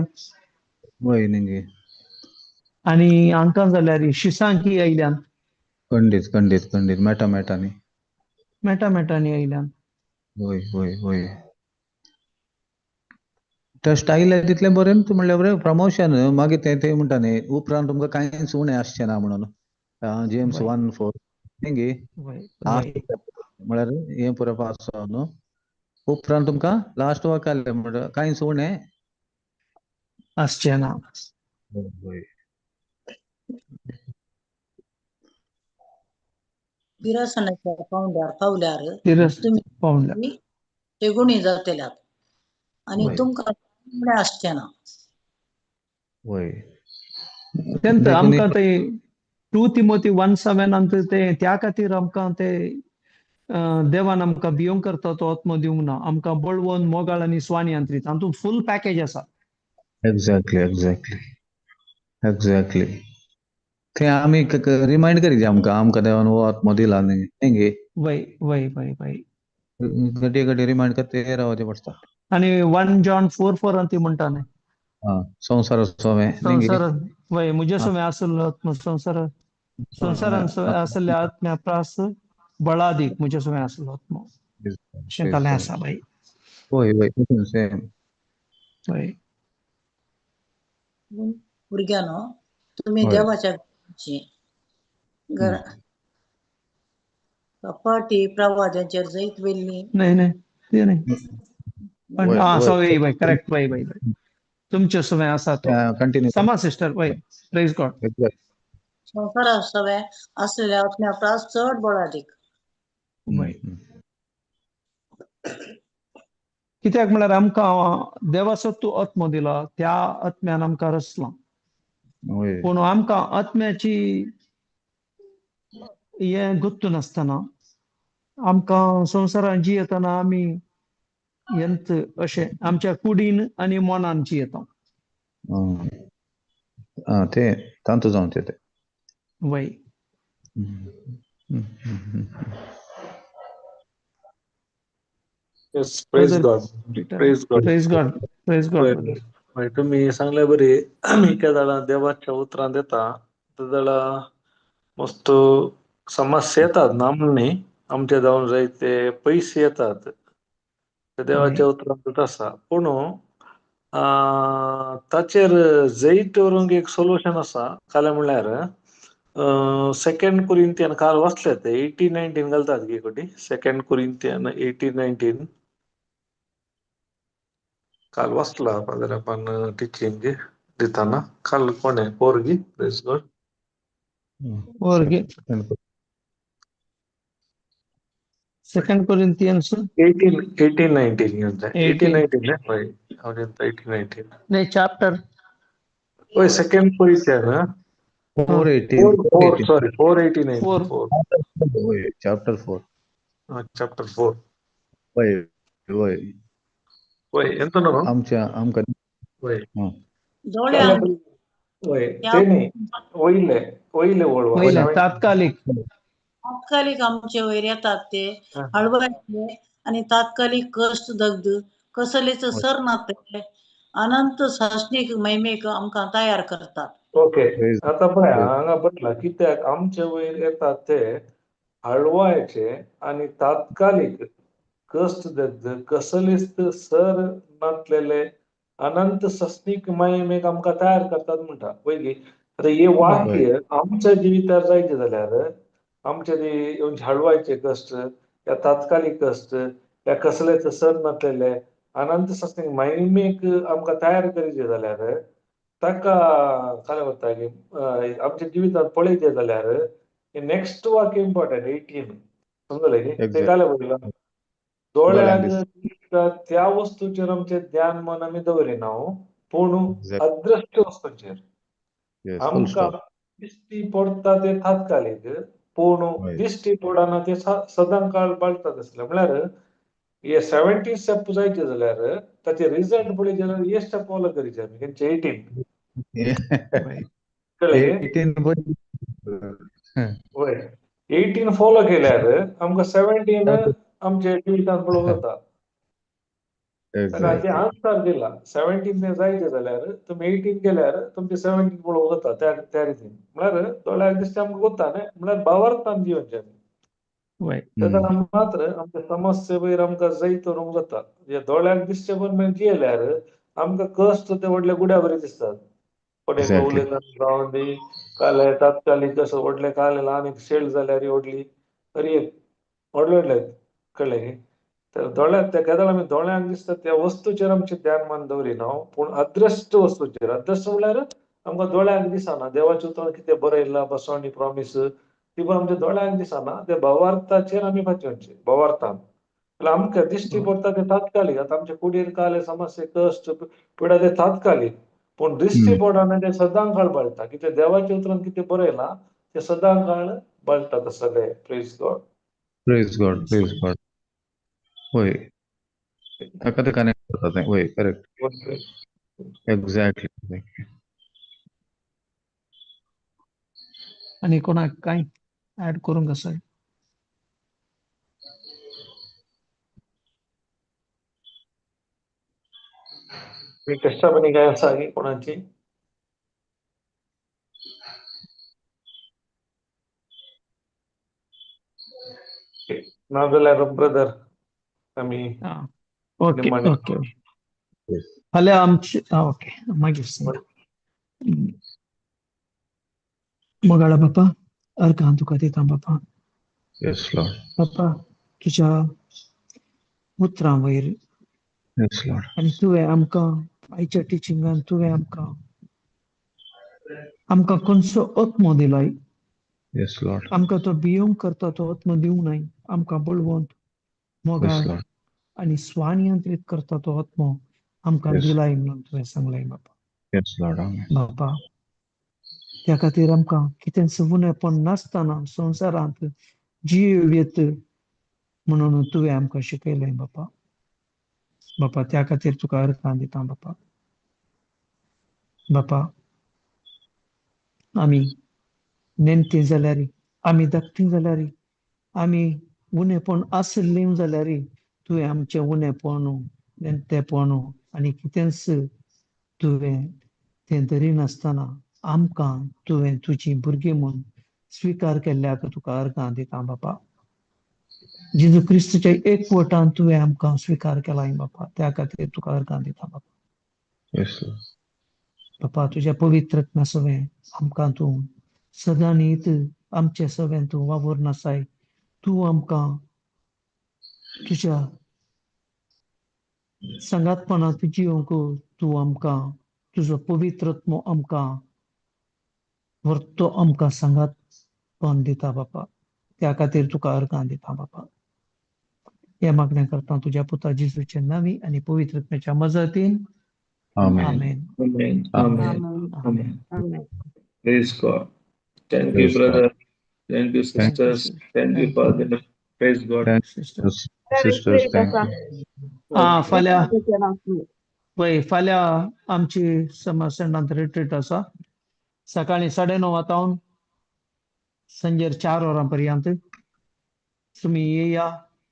वय न्ही गे? आनी हांकां जाल्यार शिसांकी आयल्यान. खंडीत खंडीत खंडीत मेटा मेटांनी. मेटा मेटांनी आयल्यान. वय वय वय टेस्ट आयले तितलें बरें न्हू म्हणल्यार बरें प्रमोशन. मागीर तें तें म्हणटा न्ही उपरांत तुमकां कांयच उणें आसचें ना म्हणून. जेम्स 1:4 न्ही गे? लास्ट म्हळ्यार हें पुरो पास जावन न्हू उपरांत तुमकां लास्ट वर्क आयलें म्हणटा कांयच उणें आसचें ना. वय गिरासनाच्या पावंड्यार पावल्यार तुमी ते गुणी जातल्यात आनी तुमकां उणें आसचें ना. वय तेंच आमकां ते 2 Timothy 1:7 ते त्या खातीर आमकां ते देवान आमकां भियोंक करता तो आत्मो दिवंक ना, आमकां बळवंत मोगाळ आनी स्वानियंत्रीत हातूंत फूल पॅकेज आसा. एक्झॅक्टली एक्झॅक्टली एक्झॅक्टली ते आमी रिमायंड करीत आमकां आमकां देवान हो आत्मो दिला न्ही गे? वय वय वय वय घडये घडये रिमायंड करते रावचें पडटा. आनी 1 John 4:4 ती म्हणटा न्ही, संवसार सवें संवसार वय म्हजे सवें आसलो आत्मो संवसार संवसारान आसल्या आत्म्या प्रास बळादीक म्हजे सवें आसलो आत्मो अशें कालें आसा. बाय वय वय सेम. वय भुरग्यांनो तुमी देवाच्या घरा कपाटी प्रवाद्यांचेर जैत व्हेल्ली. न्ही न्ही तें न्ही पण आं सॉरी वय करेक्ट वय वय वय तुमचे सवें आसा तो. कंटिन्यू समा सिस्टर. वय प्रेज गॉड. संवसारा सवें आसलेल्या आत्म्या प्रास चड बळादीक. वय कित्याक म्हळ्यार आमकां देवाचो तूं आत्मो दिला त्या आत्म्यान आमकां रचलां. पूण आमकां आत्म्याची हें गुत्त नासतना आमकां संवसारान जियेतना आमी यंत अशें आमच्या कुडीन आनी मनान जियेता. ते तांतू जावचें तें. वय Yes, praise God. Praise God. Praise God. Praise God. तुम्ही सांगल्या बरी आमी केदाळा देवाच्या उतरां दिता तेदाळा मस्त समस्या येतात ना म्हण न्ही, आमचे जावन जायते पयशे येतात ते देवाच्या उतरां दिता आसा. पूण ताचेर जैत व्हरूंक एक सोल्युशन आसा. कालें म्हणल्यार 2 Corinthians काल वाचले ते 18-19 घालतात गे कोटी 2 Corinthians 18-19 काल वाचला फादरापान टिचींग दिताना काल कोणे पोरगी. प्रेज गॉड. पोरगी 2 Corinthians 18-19 18-19 हय 18-19 नाही चॅप्टर हय 2 Corinthians 4:18 sorry 4:89 4 chapter 4 chapter 4. वय वय वय ಎಂತ आमच्या आमकां वय वय ते न्ही वयले वयले वयले तात्कालिक तात्कालिक आमचे वयर येतात ते हळवायचे आनी तात्कालिक कश्ट दग्ध कसलेच सर नाते अनंत सासणीक महिमेक आमकां तयार करतात. ओके आता पळय हांगा बदला कित्याक आमचे वयर येतात ते हळवायचे आनी तात्कालिक कश्ट दग्ध कसलेच सर नातलेले अनंत सस्नीक मायमेक आमकां तयार करतात म्हणटा पयली. आतां हे वाक्य आमच्या जिवितार जायचे जाल्यार आमचे ते झाडवायचे कश्ट या तात्कालीक कश्ट या कसलेच सर नातलेले अनंत सस्नीक मायमेक आमकां तयार करीचे जाल्यार ताका काय वता की आमच्या जिवितांत पळयचें जाल्यार नेक्स्ट वाक्य इम्पॉर्टंट 18 समजलें की ते काय पळयलां दोळ्यांक त्या वस्तूचेर आमचें ध्यान मन आमी दवरिना पूण अदृश्ट वस्तूचेर आमकां दिश्टी पडटा ते तात्कालीक पूण दिश्टी पडना ते सदां काळ बाळतात आसले. म्हळ्यार हे 70 स्टेप जायचे जाल्यार ताचे रिजल्ट पळयचे जाल्यार हे स्टेप फॉलो करीचे आमी खंयचे 18 कळ्ळें? वय 18 फॉलो केल्यार आमकां 17 आमच्या जिवितांत पळोवंक जाता. ताका आन्सर दिला 17 जायचे जाल्यार तुमी 18 केल्यार तुमचे 17 पळोवंक जाता त्या त्या रितीन. म्हळ्यार दोळ्याक दिसता आमकां गोत्ता न्ही, म्हळ्यार भावार्थान जिवनचें आमी तेन्ना मात्र आमच्या समस्ये वयर आमकां जैत व्हरूंक जाता. दोळ्याक दिसचे पण मागीर जियेल्यार आमकां कश्ट ते व्हडल्या गुड्या बरी दिसतात. पण एकलो उलयतना जावन दी काले तात्कालीक कसो व्हडले काले ल्हान एक शेळ जाल्यार व्हडली तरी एक व्हडले व्हडले कळ्ळें न्ही. तर दोळ्याक त्या केदळ आमी दोळ्यांक दिसता त्या वस्तूचेर आमचें ध्यान मन दवरिना पूण अदृश्ट वस्तूचेर. अदृश्ट म्हळ्यार आमकां दोळ्यांक दिसना देवाचें उतर कितें बरयलां बसवणी प्रॉमीस ती पण आमच्या दोळ्यांक दिसना ते भावार्थाचेर आमी पातयेवचें भावार्थान. जाल्यार आमकां दिश्टी पडटा ते तात्कालीक. आतां आमच्या कुडीर काले समस्या कश्ट पिडा ते तात्कालीक पूण दिश्टी पडना ते सदां काळ बळटा. कितें देवाच्या उतरान कितें बरयलां ते सदां काळ बळटा तसलें. Praise God. Praise God. Praise God. वय ताका ते कनेक्ट जाता तें. वय करेक्ट एक्झॅक्टली. आनी कोणाक कांय ऍड करूंक आसा? कश्टा काय आसा की कोणाची? ना जाल्यार ब्रदर आमी ओके ओके फाल्यां आमचे ओके मागीर सांगा. मोगाळा बापा अर्घां तुका दिता बापा. बापा तुज्या उतरां वयर आनी तुवें आमकां आयच्या टिचिंगान तुवें आमकां आमकां खंयचो आत्मो दिलाय. आमकां तो भियोंक करता तो आत्मो दिवंक नाय. आमकां बळवंत मोगाळ आनी स्वानियंत्रीत करता तो आत्मो आमकां दिलाय म्हणून तुवें सांगलाय बापा. बापा त्या खातीर आमकां कितेंच उणेपण नासतना संवसारांत जियेत म्हणून तुवें आमकां शिकयलें बापा. बापा त्या खातीर तुका अर्घां दिता बापा. बापा आमी नेणटीं जाल्यार आमी धाकटीं जाल्यार आमी उणेपण आशिल्लीं जाल्यार तुवें आमचें उणेपण नेणटेपण आनी कितेंच तुवें तें धरिनासतना आमकां तुवें तुजी भुरगीं म्हूण स्विकार केल्ल्याक तुका अर्घां दिता बापा. जेजू क्रिस्तच्या एकवटान तुवें आमकां स्विकार केलाय बापा. त्या खातीर तुका अर्घां दिता बापा. बापा तुज्या पवित्र आत्म्या सवें आमकां तूं सदांनीत आमचे सवें तूं वावर नासाय. तूं आमकां तुज्या सांगातपणांत जिवंक तूं आमकां तुजो पवित्र आत्मो आमकां व्हरतो आमकां सांगातपण दिता बापा. त्या खातीर तुका अर्घां दिता बापा. हे मागणें करता तुज्या पुता जेजूच्या नांवी आनी पवित्र आत्म्याच्या मजतीन. आमेन. Amen. Amen. Amen. Amen. Praise God. Thank you, brother. Thank you, sisters. Thank you, Father. Praise God. Sisters, thank you. फाल्यां पळय फाल्यां आमची समाज रिट्रीट आसा. सकाळीं 9:30 जावन संजेर 4 वरां पर्यंत. तुमी येया,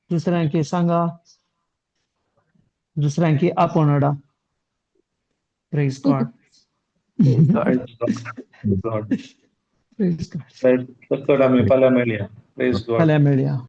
दुसऱ्यांक सांगा, दुसऱ्यांक आपोवन हाडा. Praise God. Praise God. Praise God. आमी फाल्यां मेळया. Praise God. फाल्यां मेळया.